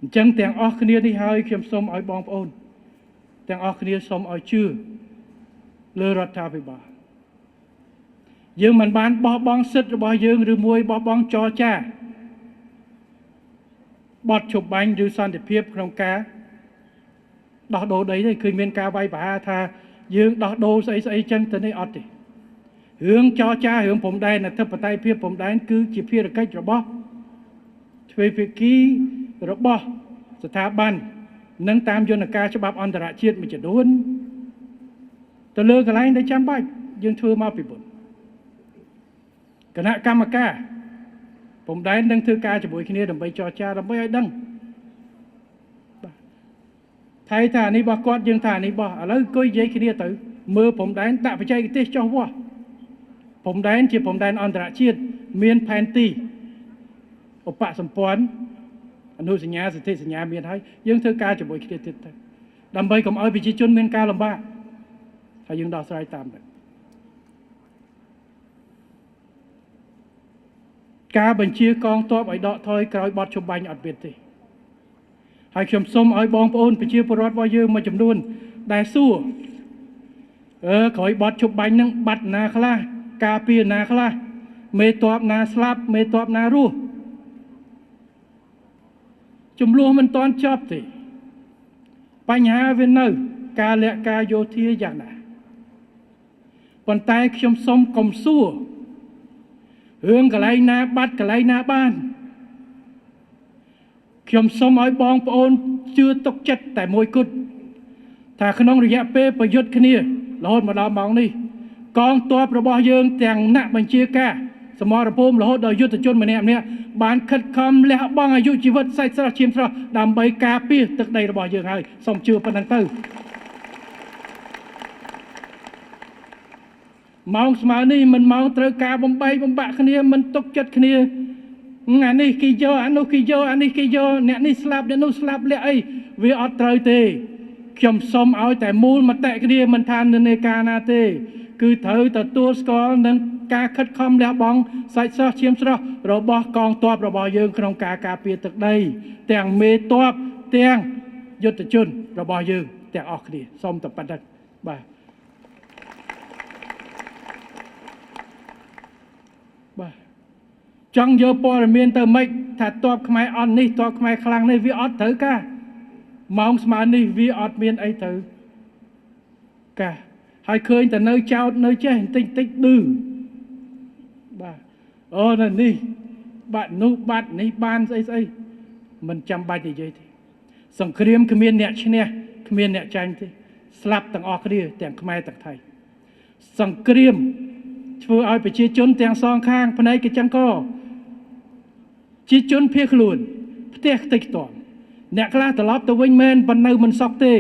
អញ្ចឹងទាំងអស់គ្នានេះហើយខ្ញុំសូមឲ្យបងប្អូនទាំងអស់គ្នាសូមឲ្យជឿលើរដ្ឋាភិបាលយើងមិនបានបោះបង់សិទ្ធិរបស់យើងឬមួយបោះបង់ចរចាបទជបាញ់ឬសន្តិភាពក្នុងការដោះដូរដីទេឃើញមានការវាយប្រហារថាយើងដោះដូរស្អីស្អីចឹងទៅនេះអត់ទេរឿងចរចារឿងព្រំដែនអធិបតេយ្យភាពព្រំដែនគឺជាភារកិច្ចរបស់ទ្វេភាគីរបស់ស្ថាប័ននិងតាមយន្តការច្បាប់អន្តរជាតិមួយចំនួនទៅលើកន្លែងដែលចាំបាច់យើងធ្វើមកពីមុនគណៈកម្មការព្រំដែននឹងធ្វើការជាមួយគ្នាដើម្បីចរចាដើម្បីឲ្យដឹងបាទថៃថានេះរបស់គាត់យើងថានេះរបស់ឥឡូវអង្គុយនិយាយគ្នាទៅមើលព្រំដែនដាក់បច្ចេកទេសចុះវាស់ព្រំដែនជាព្រំដែនអន្តរជាតិមានផែនទីឧបសម្ព័ន្ធអនុសញ្ញាសិទ្ធិសញ្ញាមានហើយយើងធ្វើការជាមួយគ្នាទៀតទៅដើម្បីកុំឲ្យប្រជាជនមានការលំបាកហើយយើងដោះស្រាយតាមទៅការបញ្ជាកងទ័ពឲ្យដកថយក្រោយបទច្បាញ់អត់មានទេហើយខ្ញុំសូមឲ្យបងប្អូនប្រជាពលរដ្ឋរបស់យើងមួយចំនួនដែលសួរក្រោយបទច្បាញ់នឹងបាត់ណាខ្លះការពារណាខ្លះមេតបណាស្លាប់មេតបណារស់ចំនួនមិនទាន់ចប់ទេបញ្ហាវានៅការលាក់ការយោធាយ៉ាងណាប៉ុន្តែខ្ញុំសូមកុំសួររឿងកន្លែងណាបាត់កន្លែងណាបានខ្ញុំសូមឲ្យបងប្អូនជឿទុកចិត្តតែមួយគត់ថាក្នុងរយៈពេលប្រយុទ្ធគ្នារហូតមកដល់ម៉ោងនេះកងទ័ពរបស់យើងទាំងអ្នកបញ្ជាការសមរភូមិរហូតដល់យុទ្ធជនម្នាក់ម្នាក់បានខិតខំលះបង់អាយុជីវិតសាច់ស្រស់ឈាមស្រស់ដើម្បីការពារទឹកដីរបស់យើងហើយសូមជឿប៉ុណ្ណឹងទៅម៉ោងស្មើនេះមិនម៉ោងត្រូវការបំបែកបំបាក់គ្នាមិនទុកចិត្តគ្នាអានេះគេយកអានោះគេយកអានេះគេយកអ្នកនេះស្លាប់អ្នកនោះស្លាប់លាក់អីវាអត់ត្រូវទេខ្ញុំសូមឲ្យតែមូលមតិគ្នាមិនថានិន្នាការណាទេគឺត្រូវទទួលស្គាល់នឹងការខិតខំលះបង់សាច់ស្រស់ឈាមស្រស់ របស់កងទ័ពរបស់យើងក្នុងការការពារទឹកដីទាំងមេទ័ពទាំងយុទ្ធជនរបស់យើងទាំងអស់គ្នាសូមតែប៉ុណ្ណឹងបាទបាទចង់យកព័ត៌មានទៅម៉េចថាទ័ពខ្មែរអន់នេះទ័ពខ្មែរខ្លាំងនេះវាអត់ត្រូវការម៉ោងស្មើនេះវាអត់មានអីត្រូវការហើយឃើញតែនៅចោតនៅចេះបន្តិចតិចឌឺបាទអូនៅនេះបាត់នោះបាត់នេះបានស្អីស្អីមិនចាំបាច់និយាយទេសង្គ្រាមគ្មានអ្នកឈ្នះគ្មានអ្នកចាញ់ទេស្លាប់ទាំងអស់គ្នាទាំងខ្មែរទាំងថៃសង្គ្រាមធ្វើឲ្យប្រជាជនទាំងសងខាងផ្នែកកញ្ចឹងកជាជនភៀសខ្លួនផ្ទះខ្ទេចខ្ទាំអ្នកខ្លះត្រឡប់ទៅវិញមែនប៉ុន្តែមិនសក់ទេ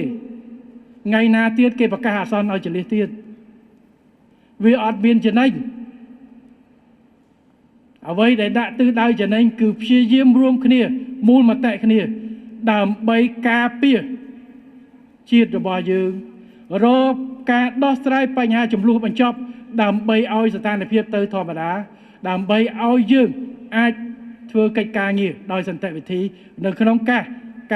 ថ្ងៃណាទៀតគេប្រកាសអាសន្នឲ្យចលះទៀតវាអត់មានចំណេញអ្វីដែលដាក់ទិសដៅចំណេញគឺព្យាយាមរួមគ្នាមូលមតិគ្នាដើម្បីការពារជាតិរបស់យើងរកការដោះស្រាយបញ្ហាចំនួនបញ្ចប់ដើម្បីឲ្យស្ថានភាពទៅធម្មតាដើម្បីឲ្យយើងអាចធ្វើកិច្ចការងារដោយសន្តិវិធីនៅក្នុង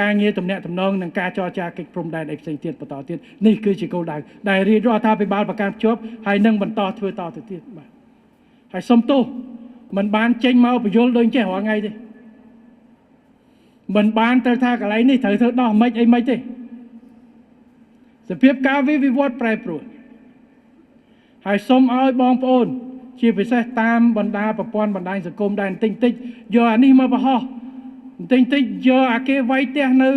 ការងារទំនាក់ទំនងនិងការចរចាកិច្ចព្រំដែនអីផ្សេងទៀតបន្តទៀតនេះគឺជាគោលដៅដែលរាជរដ្ឋាភិបាលប្រកាន់ភ្ជាប់ហើយនឹងបន្តធ្វើតទៅទៀតបាទហើយសុំទោសមិនបានចេញមកបញ្យលដូចចេះរាល់ថ្ងៃទេមិនបានត្រូវថាកន្លែងនេះត្រូវធ្វើដោះមិនអីមិនទេសភាពការវិវត្តប្រែប្រួលហើយសូមឲ្យបងប្អូនជាពិសេសតាមបណ្ដាប្រព័ន្ធបណ្ដាញសង្គមដែរបន្តិចតិចយកអានេះមកបង្ហោះបន្តិចតិចយកអាគេវាយផ្ទះនៅ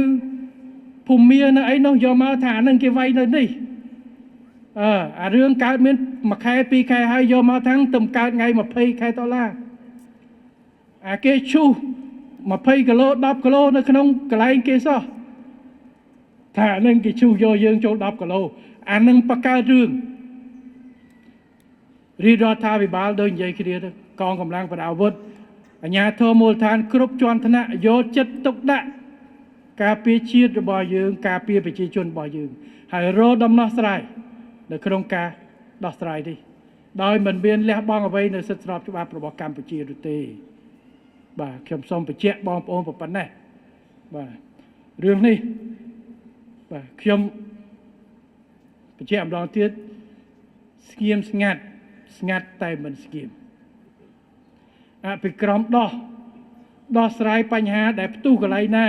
ភូមិនៅអីនោះយកមកថាអានឹងគេវាយនៅនេះអារឿងកើតមានមួយខែពីរខែហើយយកមកថាំងទំកើតថ្ងៃ20ខែតុលាអាគេឈូស20គីឡូ10គីឡូនៅក្នុងកន្លែងគេសោះថាអានឹងគេឈូសយកយើងចូល10គីឡូអានឹងបង្កើតរឿងរាជរដ្ឋាភិបាលដូចនិយាយគ្នាទៅកងកម្លាំងប្រដាប់អាវុធអាជ្ញាធរមូលដ្ឋានគ្រប់ជាន់ថ្នាក់យកចិត្តទុកដាក់ការពារជាតិរបស់យើងការពារប្រជាជនរបស់យើងហើយរកដំណោះស្រាយនៅក្នុងការដោះស្រាយនេះដោយមិនមានលះបង់អ្វីនៅសិទ្ធិស្របច្បាប់របស់កម្ពុជានោះទេបាទខ្ញុំសូមបញ្ជាក់បងប្អូនប៉ុណ្ណេះបាទរឿងនេះបាទខ្ញុំបញ្ជាក់ម្ដងទៀតស្ងៀមស្ងាត់ស្ងាត់តែមិនស្ងៀមអភិក្រមដោះស្រាយបញ្ហាដែលផ្ទុះកន្លែងណា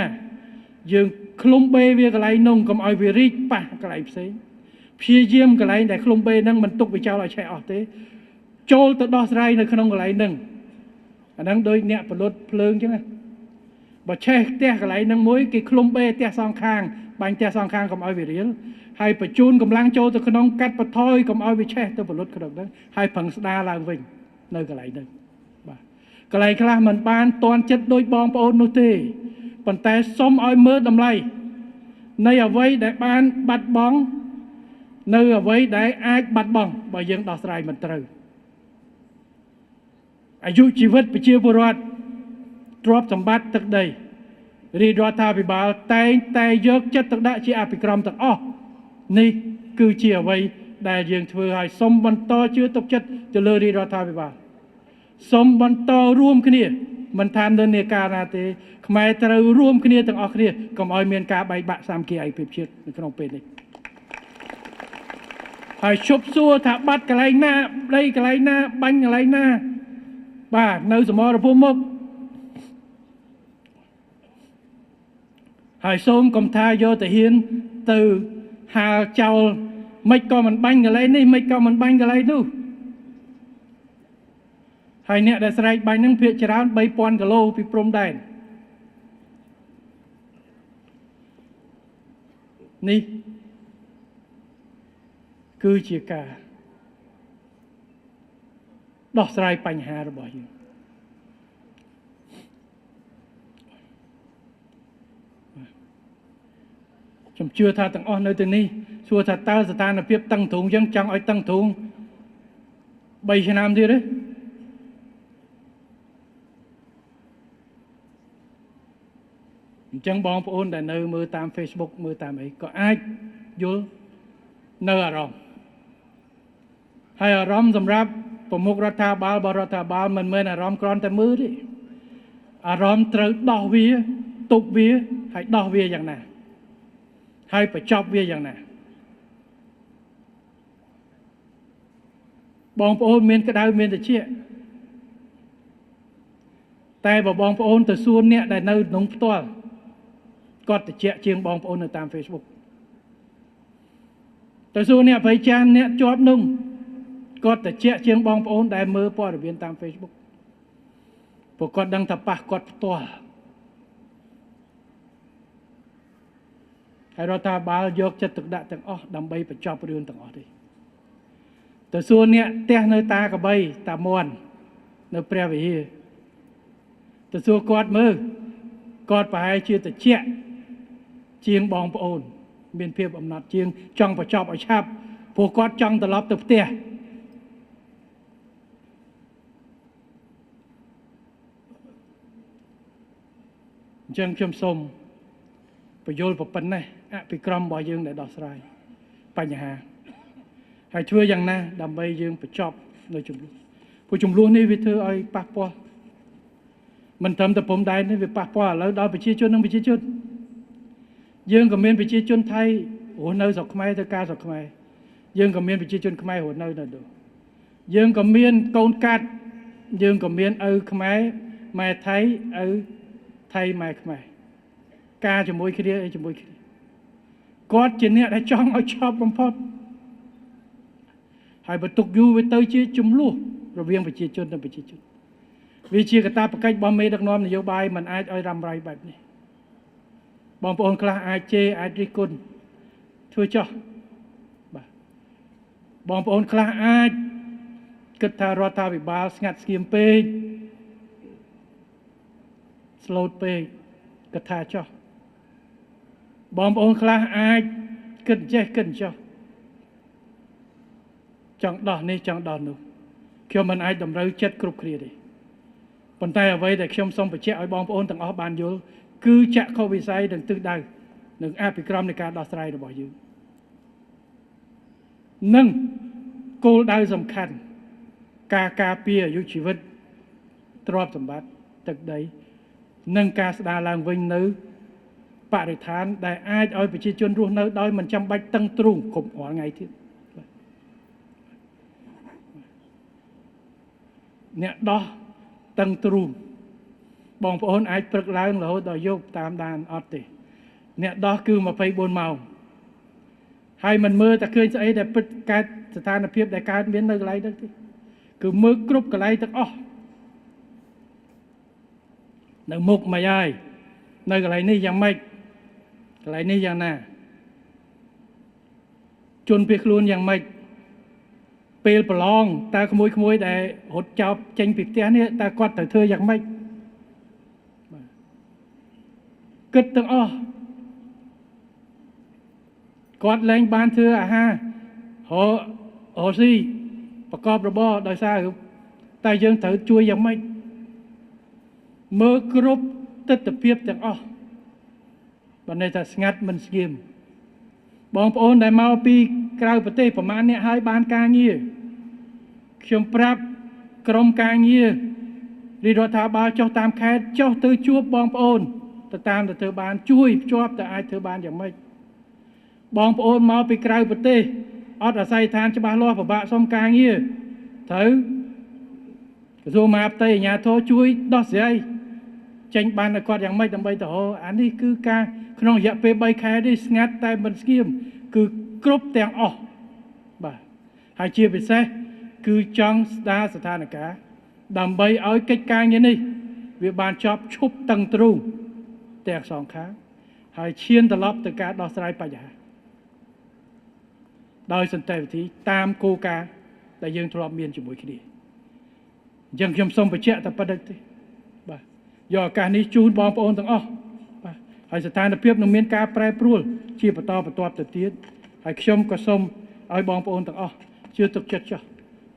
យើងឃ្លុំបេវាកន្លែងនោះកុំឲ្យវារីកប៉ះកន្លែងផ្សេងព្យាយាមកន្លែងដែលឃ្លុំបេហ្នឹងមិនទុកវាចោលឲ្យឆេះអស់ទេចូលទៅដោះស្រាយនៅក្នុងកន្លែងហ្នឹងអាហ្នឹងដូចអ្នកផលិតភ្លើងអញ្ចឹងណាបើឆេះផ្ទះកន្លែងហ្នឹងមួយគេឃ្លុំបេផ្ទះសងខាងបាញ់ផ្ទះសងខាងកុំឲ្យវារៀលហើយបញ្ជូនកម្លាំងចូលទៅក្នុងកាត់បន្ថយកុំឲ្យវាឆេះទៅផលិតក្នុងហ្នឹងហើយប្រឹងស្ដារឡើងវិញនៅកន្លែងហ្នឹងបាទកន្លែងខ្លះមិនបានតន់ចិត្តដូចបងប្អូននោះទេប៉ុន្តែសូមឲ្យមើលតម្លៃនៃអ្វីដែលបានបាត់បង់នៅអ្វីដែលអាចបាត់បង់បើយើងដោះស្រាយមិនត្រូវអាយុជីវិតប្រជាពលរដ្ឋទ្រព្យសម្បត្តិទឹកដីរាជរដ្ឋាភិបាលតែងតែយកចិត្តទុកដាក់ជាអភិក្រមទាំងអស់នេះគឺជាអ្វីដែលយើងធ្វើឲ្យសូមបន្តជឿទុកចិត្តទៅលើរាជរដ្ឋាភិបាលសូមបន្តរួមគ្នាមិនថានិន្នាការណាទេខ្មែរត្រូវរួមគ្នាទាំងអស់គ្នាកុំឲ្យមានការបែកបាក់សាមគ្គីឯកភាពជាតិនៅក្នុងពេលនេះហើយជប់សួរថាបាត់កន្លែងណាដីកន្លែងណាបាញ់កន្លែងណាបាទនៅសមរភូមិមុខហើយសូមកុំថាយកទៅហ៊ានទៅហាលចោលមិនក៏មិនបាញ់កន្លែងនេះមិនក៏មិនបាញ់កន្លែងនោះហើយអ្នកដែលស្រែកបាញ់ហ្នឹងភាគច្រើន3000គីឡូពីព្រំដែននេះគឺជាការដោះស្រាយបញ្ហារបស់យើងខ្ញុំជឿថាទាំងអស់នៅទីនេះសួរថាតើស្ថានភាពតឹងទ្រូងយើងចង់ឲ្យតឹងទ្រូង3ឆ្នាំទៀតទេអញ្ចឹងបងប្អូនដែលនៅមើលតាម Facebook មើលតាមអីក៏អាចយល់នៅអារម្មណ៍ហើយអារម្មណ៍សម្រាប់ប្រមុខរដ្ឋាភិបាលបរដ្ឋាភិបាលមិនមែនអារម្មណ៍គ្រាន់តែមើលទេ អារម្មណ៍ត្រូវដោះវាទប់វាហើយដោះវាយ៉ាងណាហើយបញ្ចប់វាយ៉ាងណាបងប្អូនមានក្តៅមានត្រជាក់តែបើបងប្អូនទៅសួរអ្នកដែលនៅក្នុងផ្ទាល់គាត់ត្រជាក់ជាងបងប្អូននៅតាម Facebook ទៅសួរអ្នកប្រៃចានអ្នកជាប់នោះគាត់ត្រជាក់ជាងបងប្អូនដែលមើលព័ត៌មានតាម Facebook ព្រោះគាត់ដឹងថាប៉ះគាត់ផ្ទាល់ហើយរដ្ឋាភិបាលយកចិត្តទុកដាក់ទាំងអស់ដើម្បីបញ្ចប់រឿងទាំងអស់នេះទៅសួរអ្នកផ្ទះនៅតាកបីតាមន់នៅព្រះវិហារទៅសួរគាត់មើលគាត់ប្រហែលជាត្រជាក់ជាងបងប្អូនមានភាពអំណត់ជាងចង់បញ្ចប់ឲ្យឆាប់ព្រោះគាត់ចង់ត្រឡប់ទៅផ្ទះអញ្ចឹងខ្ញុំសូមបញ្យល់ប៉ុណ្ណេះអភិក្រមរបស់យើងដែលដោះស្រាយបញ្ហាហើយធ្វើយ៉ាងណាដើម្បីយើងបញ្ចប់នៅចំនួនព្រោះចំនួននេះវាធ្វើឲ្យប៉ះពាល់មិនត្រឹមតែព្រំដែនទេវាប៉ះពាល់ឥឡូវដល់ប្រជាជននិងប្រជាជនយើងក៏មានប្រជាជនថៃរស់នៅស្រុកខ្មែរធ្វើការស្រុកខ្មែរយើងក៏មានប្រជាជនខ្មែររស់នៅនៅនោះយើងក៏មានកូនកាត់យើងក៏មានឪខ្មែរម៉ែថៃឪថៃម៉ែខ្មែរការជាមួយគ្នាអីជាមួយគ្នាគាត់ជាអ្នកដែលចង់ឲ្យឆប់បំផុតហើយបើទុកយូរវាទៅជាចំនួនរវាងប្រជាជននិងប្រជាជនវាជាកាតព្វកិច្ចរបស់មេដឹកនាំនយោបាយមិនអាចឲ្យរ៉ាំរ៉ៃបែបនេះបងប្អូនខ្លះអាចជេរអាចរិះគន់ធ្វើចោះបាទបងប្អូនខ្លះអាចគិតថារដ្ឋាភិបាលស្ងាត់ស្ងៀមពេកស្លូតពេកគិតថាចោះបងប្អូនខ្លះអាចគិតចេះគិតចោះចង់ដោះនេះចង់ដោះនោះខ្ញុំមិនអាចតម្រូវចិត្តគ្រប់គ្នាទេប៉ុន្តែអ្វីដែលខ្ញុំសូមបញ្ជាក់ឲ្យបងប្អូនទាំងអស់បានយល់គឺចក្ខុវិស័យនិងទិសដៅនិងអភិក្រមនៃការដោះស្រាយរបស់យើងនិងគោលដៅសំខាន់ការការពារអាយុជីវិតទ្រព្យសម្បត្តិទឹកដីនិងការស្ដារឡើងវិញនៅបរិស្ថានដែលអាចឲ្យប្រជាជនរស់នៅដោយមិនចាំបាច់តឹងទ្រូងគ្រប់រាល់ថ្ងៃទៀតអ្នកដោះតឹងទ្រូងបងប្អូនអាចព្រឹកឡើងរហូតដល់យប់តាមដានអត់ទេអ្នកដោះគឺ24ម៉ោងហើយមិនមើលតែឃើញស្អីដែលពិតកើតស្ថានភាពដែលកើតមាននៅកន្លែងហ្នឹងទេគឺមើលគ្រប់កន្លែងទាំងអស់នៅមុខមិនហើយនៅកន្លែងនេះយ៉ាងម៉េចកន្លែងនេះយ៉ាងណាជនភៀសខ្លួនយ៉ាងម៉េចពេលប្រឡងតើក្មួយៗដែលរត់ចោលចេញពីផ្ទះនេះតើគាត់ត្រូវធ្វើយ៉ាងម៉េចគិតទាំងអស់គាត់លែងបានធ្វើអាហាររកស៊ីប្រកបរបរដោយសារតែយើងត្រូវជួយយ៉ាងម៉េចមើលគ្រប់ទិដ្ឋភាពទាំងអស់បើន័យថាស្ងាត់មិនស្ងៀមបងប្អូនដែលមកពីក្រៅប្រទេសប្រហែលអ្នកហើយបានការងារខ្ញុំប្រាប់ក្រុមការងាររាជរដ្ឋាភិបាលចុះតាមខេត្តចុះទៅជួបបងប្អូនទៅតាមទៅធ្វើបានជួយភ្ជាប់ទៅអាចធ្វើបានយ៉ាងម៉េចបងប្អូនមកពីក្រៅប្រទេសអត់អាស័យដ្ឋានច្បាស់លាស់ពិបាកសុំការងារត្រូវក្រសួងមហាផ្ទៃអាជ្ញាធរជួយដោះស្រាយចេញបានឲ្យគាត់យ៉ាងម៉េចដើម្បីទៅរកអានេះគឺការក្នុងរយៈពេល3ខែនេះស្ងាត់តែមិនស្ងៀមគឺគ្រប់ទាំងអស់បាទហើយជាពិសេសគឺចង់ស្ដារស្ថានភាពដើម្បីឲ្យកិច្ចការងារនេះវាបានចប់ឈប់តឹងទ្រូងទាំងសងខាងហើយឈានត្រឡប់ទៅការដោះស្រាយបញ្ហាដោយសន្តិវិធីតាមគោលការណ៍ដែលយើងធ្លាប់មានជាមួយគ្នាអញ្ចឹងខ្ញុំសូមបញ្ជាក់តែប៉ុណ្្នឹងទេបាទយកឱកាសនេះជូនបងប្អូនទាំងអស់បាទហើយស្ថានភាពនឹងមានការប្រែប្រួលជាបន្តបន្ទាប់ទៅទៀតហើយខ្ញុំក៏សូមឲ្យបងប្អូនទាំងអស់ជឿទុកចិត្តចុះ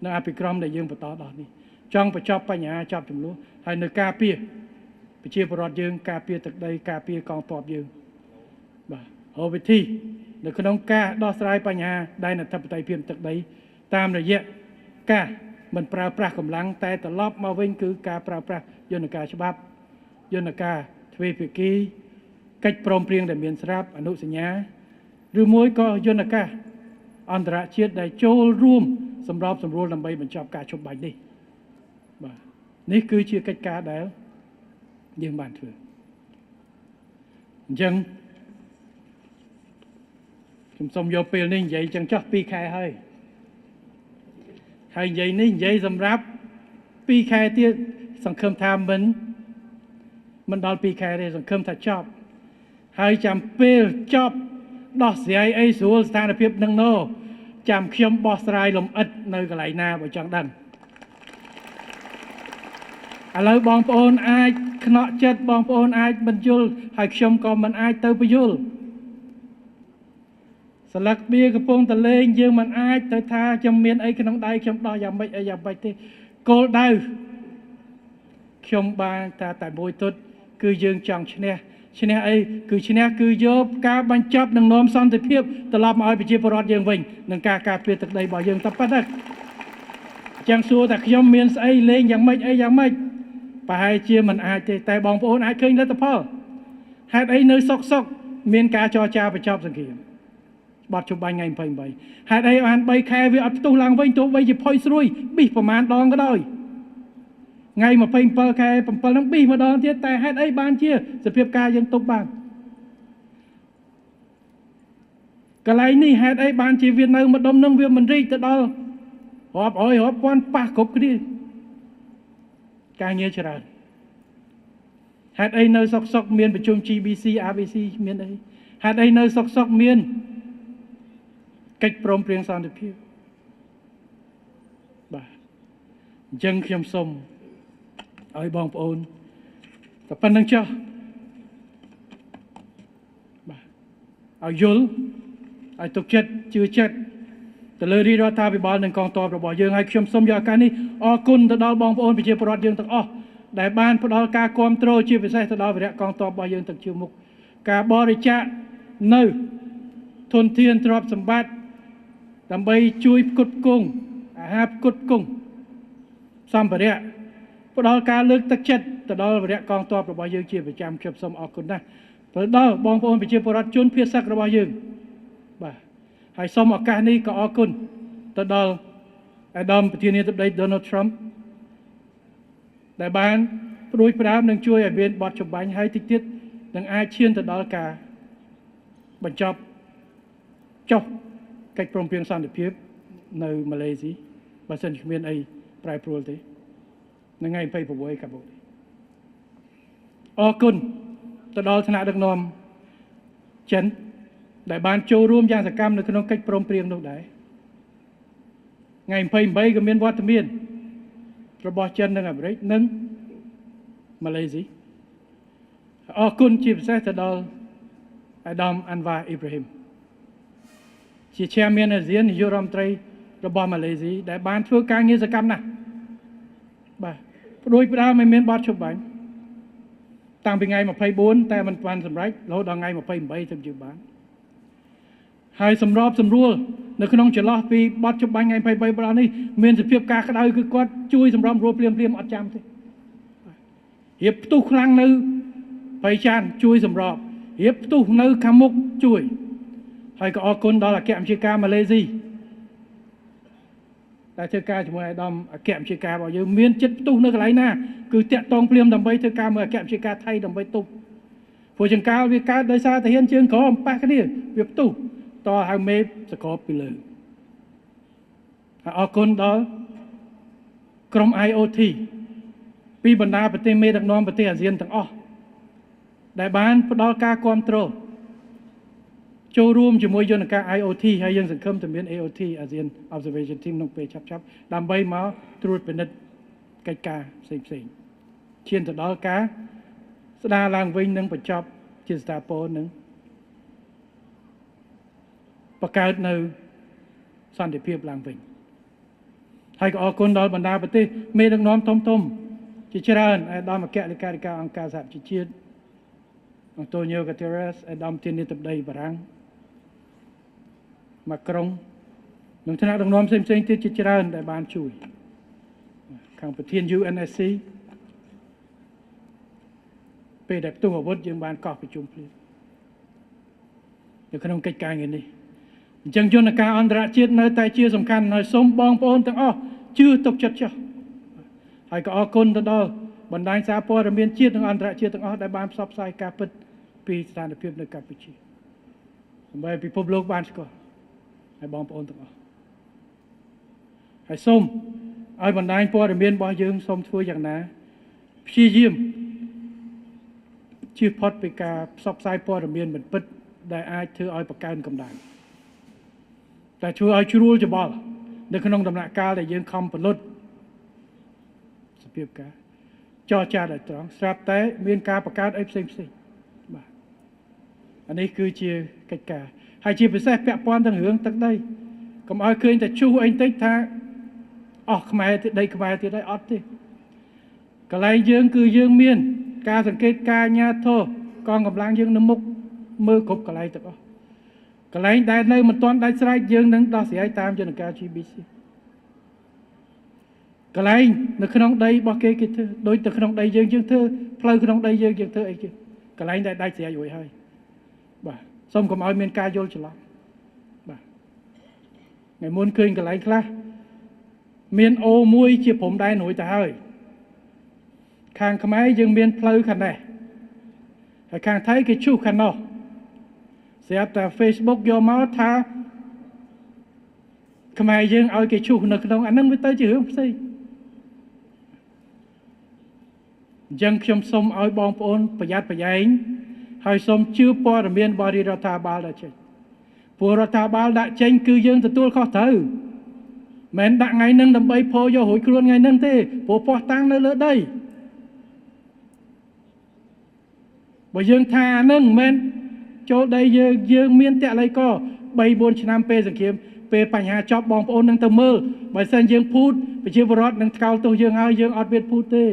នៅអភិក្រមដែលយើងបន្តដោះនេះចង់បញ្ចប់បញ្ហាចាប់ចំនួនហើយនៅការពារប្រជាពលរដ្ឋយើងការពារទឹកដីការពារកងទ័ពយើងបាទរកវិធីនៅក្នុងការដោះស្រាយបញ្ហាដែនអធិបតេយ្យភាពទឹកដីតាមរយៈការមិនប្រើប្រាស់កម្លាំងតែត្រឡប់មកវិញគឺការប្រើប្រាស់យន្តការច្បាប់ យន្តការទ្វេភាគីកិច្ចព្រមព្រៀងដែលមានស្រាប់អនុសញ្ញាឬមួយក៏យន្តការអន្តរជាតិដែលចូលរួមសម្របសម្រួលដើម្បីបញ្ចប់ការជប់បាញ់នេះបាទនេះគឺជាកិច្ចការដែលយើងបានធ្វើអញ្ចឹងខ្ញុំសូមយកពេលនេះនិយាយចឹងចោះ2ខែហើយហើយនិយាយនេះនិយាយសម្រាប់2ខែទៀតសង្ឃឹមថាមិនដល់2ខែទេសង្ឃឹមថាចប់ហើយចាំពេលចប់ដោះស្រាយអីស្រួលស្ថានភាពនឹងណូចាំខ្ញុំបោះស្រាយលំអិតនៅកន្លែងណាបើចង់ដឹងឥឡូវបងប្អូនអាចខ្នក់ចិត្តបងប្អូនអាចមិនយល់ហើយខ្ញុំក៏មិនអាចទៅពយល់ស្លឹកបៀកំពុងតលេងយើងមិនអាចទៅថាខ្ញុំមានអីក្នុងដៃខ្ញុំដោះយ៉ាងម៉េចអីយ៉ាងម៉េចទេគោលដៅខ្ញុំបានតែមួយទុតគឺយើងចង់ឈ្នះឈ្នះអីគឺឈ្នះគឺយកការបញ្ចប់នឹងនាំសន្តិភាពត្រឡប់មកឲ្យប្រជាពលរដ្ឋយើងវិញនឹងការការពារទឹកដីរបស់យើងតែប៉ុណ្ណឹងចឹងសួរថាខ្ញុំមានស្អីលេងយ៉ាងម៉េចអីយ៉ាងម៉េចប្រហែលជាមិនអាចទេតែបងប្អូនអាចឃើញលទ្ធផលហេតុអីនៅសុកសុកមានការចរចាបញ្ចប់សង្គ្រាមបត់ជុំបាញ់ថ្ងៃ28ហេតុអីបាន3ខែវាអត់ផ្ទុះឡើងវិញទោះបីជាផុយស្រួយប៊ីសប្រមាណដងក៏ដោយថ្ងៃ27ខែ7ហ្នឹងប៊ីសម្ដងទៀតតែហេតុអីបានជាសភាពការយើងទប់បានកន្លែងនេះហេតុអីបានជាវានៅម្ដុំនឹងវាមិនរីកទៅដល់រាប់រយរាប់ពាន់ប៉ះគ្រប់គ្នាការងារច្រើនហេតុអីនៅសុកសុកមានប្រជុំ GBC ABC មានអីហេតុអីនៅសុកសុកមានកិច្ចព្រមព្រៀងសន្តិភាពបាទអញ្ចឹងខ្ញុំសូមឲ្យបងប្អូនតែប៉ុណ្្នឹងចុះបាទឲ្យយល់ឲ្យទុកចិត្តជឿចិត្តទៅលើរាជរដ្ឋាភិបាលនិងកងទ័ពរបស់យើងហើយខ្ញុំសូមយកឱកាសនេះអរគុណទៅដល់បងប្អូនប្រជាពលរដ្ឋយើងទាំងអស់ដែលបានផ្ដល់ការគាំទ្រជាពិសេសទៅដល់វីរៈកងទ័ពរបស់យើងទាំងជាមុខការបរិច្ចាគនៅធនធានទ្រព្យសម្បត្តិដើម្បីជួយផ្គត់ផ្គង់អាហារផ្គត់ផ្គង់សម្ភារៈផ្ដល់ការលើកទឹកចិត្តទៅដល់វីរៈកងទ័ពរបស់យើងជាប្រចាំខ្ញុំសូមអរគុណណាស់ទៅដល់បងប្អូនប្រជាពលរដ្ឋជនភៀសសឹករបស់យើងបាទហើយសូមឱកាសនេះក៏អរគុណទៅដល់អាដាមប្រធានាធិបតី Donald Trump ដែលបានព្រួយផ្ដើមនឹងជួយឲ្យមានបទច្បាញ់ហើយតិចទៀតនឹងអាចឈានទៅដល់ការបញ្ចប់ចុះកិច្ចព្រមព្រៀងសន្តិភាពនៅម៉ាឡេស៊ីបើសិនជាគ្មានអីប្រែប្រួលទេនៅថ្ងៃ26កាបូបអរគុណទៅដល់ថ្នាក់ដឹកនាំចិនដែលបានចូលរួមយ៉ាងសកម្មនៅក្នុងកិច្ចព្រមព្រៀងនោះដែរថ្ងៃ28ក៏មានវត្តមានរបស់ចិននិងអាមេរិកនិងម៉ាឡេស៊ីអរគុណជាពិសេសទៅដល់អាដាមអាន់វ៉ាអ៊ីប្រាហ៊ីមជា Chairman អាស៊ាននាយករដ្ឋមន្ត្រីរបស់ម៉ាឡេស៊ីដែលបានធ្វើការងារសកម្មណាស់បាទព្រួយផ្ដើមឲ្យមានបទច្បាញ់តាំងពីថ្ងៃ24តែមិនបានសម្រេចរហូតដល់ថ្ងៃ28ទើបយើងបានហើយសម្របសម្រួលនៅក្នុងចន្លោះពីបទច្បាញ់ថ្ងៃ23ដល់នេះមានសភាពការក្តៅគឺគាត់ជួយសម្របសម្រួលភ្លាមភ្លាមអត់ចាំទេរៀបផ្ទុះខ្លាំងនៅបៃចានជួយសម្របរៀបផ្ទុះនៅខាងមុខជួយហើយក៏អរគុណដល់អគ្គបញ្ជាការម៉ាឡេស៊ីដែលធ្វើការជាមួយអាដាមអគ្គបញ្ជាការរបស់យើងមានចិត្តផ្ទុះនៅកន្លែងណាគឺតាក់តងភ្លាមដើម្បីធ្វើការមួយអគ្គបញ្ជាការថៃដើម្បីទប់ព្រោះចង្កាលវាកើតដោយសារទាហានជើងក្រោមប៉ះគ្នាវាផ្ទុះតហៅមេសកលពីលើហើយអរគុណដល់ក្រុម IoT ពីបណ្ដាប្រទេសមេដឹកនាំប្រទេសអាស៊ានទាំងអស់ដែលបានផ្ដល់ការគាំទ្រចូលរួមជាមួយយន្តការ IoT ហើយយើងសង្ឃឹមតែមាន AOT ASEAN Observation Team ក្នុងពេលឆាប់ៗដើម្បីមកត្រួតពិនិត្យកិច្ចការផ្សេងៗឈានទៅដល់ការស្ដារឡើងវិញនិងបញ្ចប់ជាស្ថាពរនិងបង្កើតនៅសន្តិភាពឡើងវិញហើយក៏អរគុណដល់បណ្ដាប្រទេសមេដឹកនាំធំៗជាច្រើនអាដាមអគ្គលេខាធិការអង្គការសហប្រជាជាតិអង់តូនីយ៉ូហ្កាតេរ៉េសអាដាមធានាធិបតីបារាំងម៉ាក្រុងនិងថ្នាក់ដឹកនាំផ្សេងៗទៀតជាច្រើនដែលបានជួយខាងប្រធាន UNSC ពេលដែលផ្ទុះអាវុធយើងបានកោះប្រជុំភ្លាមនៅក្នុងកិច្ចការងារនេះអញ្ចឹងយន្តការអន្តរជាតិនៅតែជាសំខាន់ហើយសូមបងប្អូនទាំងអស់ជឿទុកចិត្តចុះហើយក៏អរគុណទៅដល់បណ្ដាញសារព័ត៌មានជាតិនិងអន្តរជាតិទាំងអស់ដែលបានផ្សព្វផ្សាយការពិតពីស្ថានភាពនៅកម្ពុជាដើម្បីពិភពលោកបានស្គាល់ហើយបងប្អូនទាំងអស់ហើយសូមឲ្យបណ្ដាញព័ត៌មានរបស់យើងសូមធ្វើយ៉ាងណាព្យាយាមជៀសផុតពីការផ្សព្វផ្សាយព័ត៌មានមិនពិតដែលអាចធ្វើឲ្យបង្កើនកម្ដៅតែធ្វើឲ្យជ្រួលច្បល់នៅក្នុងដំណាក់កាលដែលយើងខំផលិតសភាពការចរចាដោយត្រង់ស្រាប់តែមានការបង្កើតអីផ្សេងផ្សេងបាទអានេះគឺជាកិច្ចការហើយជាពិសេសពាក់ព័ន្ធនឹងរឿងទឹកដីកុំឲ្យឃើញតែឈូសអីបន្តិចថាអស់ខ្មែរដីខ្មែរទៀតហើយអត់ទេកន្លែងយើងគឺយើងមានការសង្កេតការអាជ្ញាធរកងកម្លាំងយើងនៅមុខមើលគ្រប់កន្លែងទាំងអស់កន្លែងដែលនៅមិនទាន់ដាច់ស្រេចយើងនឹងដោះស្រាយតាមយន្តការ GBC កន្លែងនៅក្នុងដីរបស់គេគេធ្វើដូចទៅក្នុងដីយើងយើងធ្វើផ្លូវក្នុងដីយើងយើងធ្វើអីគេកន្លែងដែលដាច់ស្រេចរួចហើយបាទសូមកុំឲ្យមានការយល់ច្រឡំបាទថ្ងៃមុនឃើញកន្លែងខ្លះមានអូមួយជាព្រំដែនរួចទៅហើយខាងខ្មែរយើងមានផ្លូវខាងនេះហើយខាងថៃគេឈូសខាងនោះស្រាប់តែ Facebook យកមកថាខ្មែរយើងឲ្យគេឈូសនៅក្នុងអានឹងវាទៅជារឿងផ្សេងអញ្ចឹងខ្ញុំសូមឲ្យបងប្អូនប្រយ័ត្នប្រយែងហើយសូមជឿព័ត៌មានបរិរដ្ឋាភិបាលដាក់ចេញព្រោះរដ្ឋាភិបាលដាក់ចេញគឺយើងទទួលខុសត្រូវមិនដាក់ថ្ងៃនឹងដើម្បីផយករួចខ្លួនថ្ងៃនឹងទេព្រោះភស្តុតាងនៅលើដីបើយើងថានឹងមិនចូលដីយើងយើងមានតល័យក3 4ឆ្នាំពេលសង្គ្រាមពេលបញ្ហាចប់បងប្អូននឹងទៅមើលបើសិនយើងភូតប្រជាពលរដ្ឋនឹងថ្កោលទោសយើងហើយយើងអត់មានភូតទេ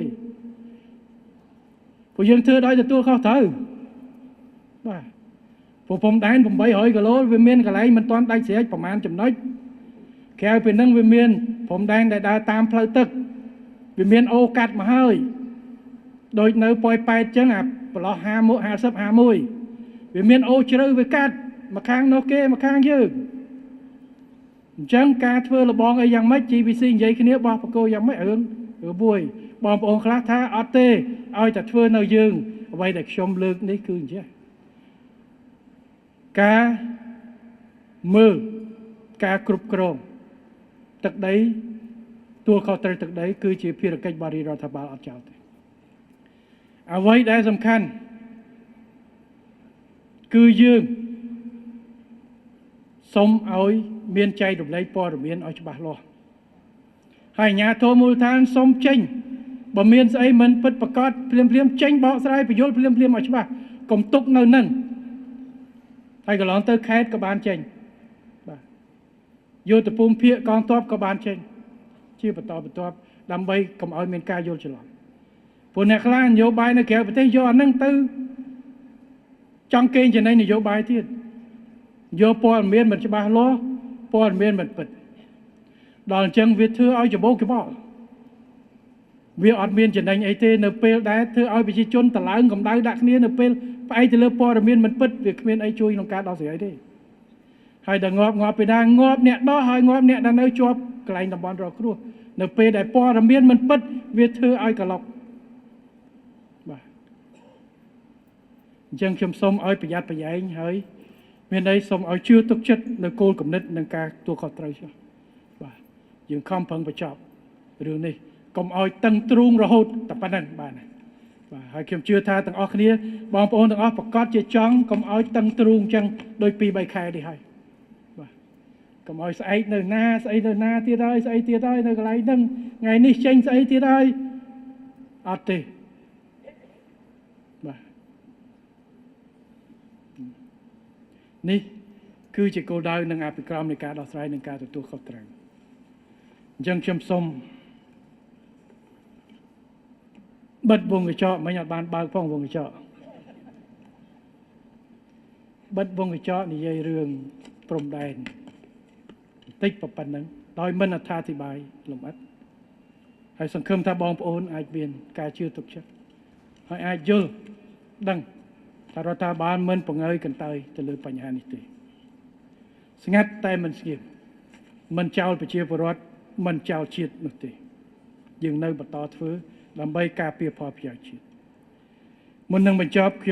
ព្រោះយើងធ្វើដោយទទួលខុសត្រូវបាទព្រោះព្រំដែន800គីឡូវាមានកន្លែងមិនទាន់ដាច់ស្រេចប្រហែលចំណុចក្រៅពីនឹងវាមានព្រំដែនដែលដើរតាមផ្លូវទឹកវាមានអូកាត់មកហើយដូចនៅប៉ោយប៉ែតចឹងអាប្រឡោះ50 51វាមានអូជ្រៅវាកាត់មកខាងនោះគេមកខាងយើងអញ្ចឹងការធ្វើលបងអីយ៉ាងម៉េច GBC និយាយគ្នាបោះបកគោយ៉ាងម៉េចរឿងមួយបងប្អូនខ្លះថាអត់ទេឲ្យតែធ្វើនៅយើងអ្វីដែលខ្ញុំលើកនេះគឺអញ្ចឹងការមើលការគ្រប់គ្រងទឹកដីទួលខុសត្រូវទឹកដីគឺជាភារកិច្ចបរិរដ្ឋាភិបាលអត់ចោលទេអ្វីដែលសំខាន់គឺយើងសូមឲ្យមានចែករំលែកព័ត៌មានឲ្យច្បាស់លាស់ហើយអាជ្ញាធរមូលដ្ឋានសូមចេញបើមានស្អីមិនពិតប្រកបភ្លាមភ្លាមចេញបកស្រាយពយល់ភ្លាមភ្លាមឲ្យច្បាស់កុំទុកនៅនឹងហើយកន្លងទៅខេត្តក៏បានចេញបាទយោធភូមិភាគកងទ័ពក៏បានចេញជាបន្តបន្ទាប់ដើម្បីកុំឲ្យមានការយល់ច្រឡំព្រោះអ្នកខ្លះនយោបាយនៅក្រៅប្រទេសយកអានឹងទៅចង់កេងចំណេញនយោបាយទៀតយកព័ត៌មានមិនច្បាស់លាស់ព័ត៌មានមិនពិតដល់អញ្ចឹងវាធ្វើឲ្យច្បោកច្បល់វាអត់មានចំណេញអីទេនៅពេលដែលធ្វើឲ្យប្រជាជនតឡើងកម្ដៅដាក់គ្នានៅពេលផ្អែកទៅលើព័ត៌មានមិនពិតវាគ្មានអីជួយក្នុងការដោះស្រាយទេហើយដល់ងាប់ងាប់ពីណាងាប់អ្នកដោះហើយងាប់អ្នកដែលនៅជាប់កន្លែងតំបន់រងគ្រោះនៅពេលដែលព័ត៌មានមិនពិតវាធ្វើឲ្យកឡុកបាទអញ្ចឹងខ្ញុំសូមឲ្យប្រយ័ត្នប្រយែងហើយមានន័យសូមឲ្យជឿទុកចិត្តនៅគោលគំនិតនិងការទទួលខុសត្រូវចុះបាទយើងខំប្រឹងបញ្ចប់រឿងនេះកុំឲ្យតឹងទ្រូងរហូតតែប៉ុណ្្នឹងបាទបាទហើយខ្ញុំជឿថាទាំងអស់គ្នាបងប្អូនទាំងអស់ប្រកាសជាចង់កុំឲ្យតឹងទ្រូងចឹងដូច2 3ខែនេះហើយបាទកុំឲ្យស្អែកនៅណាស្អីនៅណាទៀតហើយស្អីទៀតហើយនៅកន្លែងហ្នឹងថ្ងៃនេះចេញស្អីទៀតហើយអត់ទេបាទនេះគឺជាគោលដៅនិងអភិក្រមនៃការដោះស្រាយនិងការទទួលខុសត្រូវអញ្ចឹងខ្ញុំសូមបិទវងកញ្ចក់មិញអត់បានបើកផងវងកញ្ចក់បិទវងកញ្ចក់និយាយរឿងព្រំដែនបន្តិចប៉ុណ្ណឹងដោយមិនអត្ថាធិប្បាយលម្អិតហើយសង្ឃឹមថាបងប្អូនអាចមានការជឿទុកចិត្តហើយអាចយល់ ដឹងថារដ្ឋាភិបាលមិនបង្ហើយកន្តើយទៅលើបញ្ហានេះទេស្ងាត់តែមិនស្ងៀមមិនចោលប្រជាពលរដ្ឋមិនចោលជាតិនោះទេយើងនៅបន្តធ្វើដើម្បីការពារផលប្រយោជន៍ជាតិមុននឹងបញ្ចប់ខ្ញុំ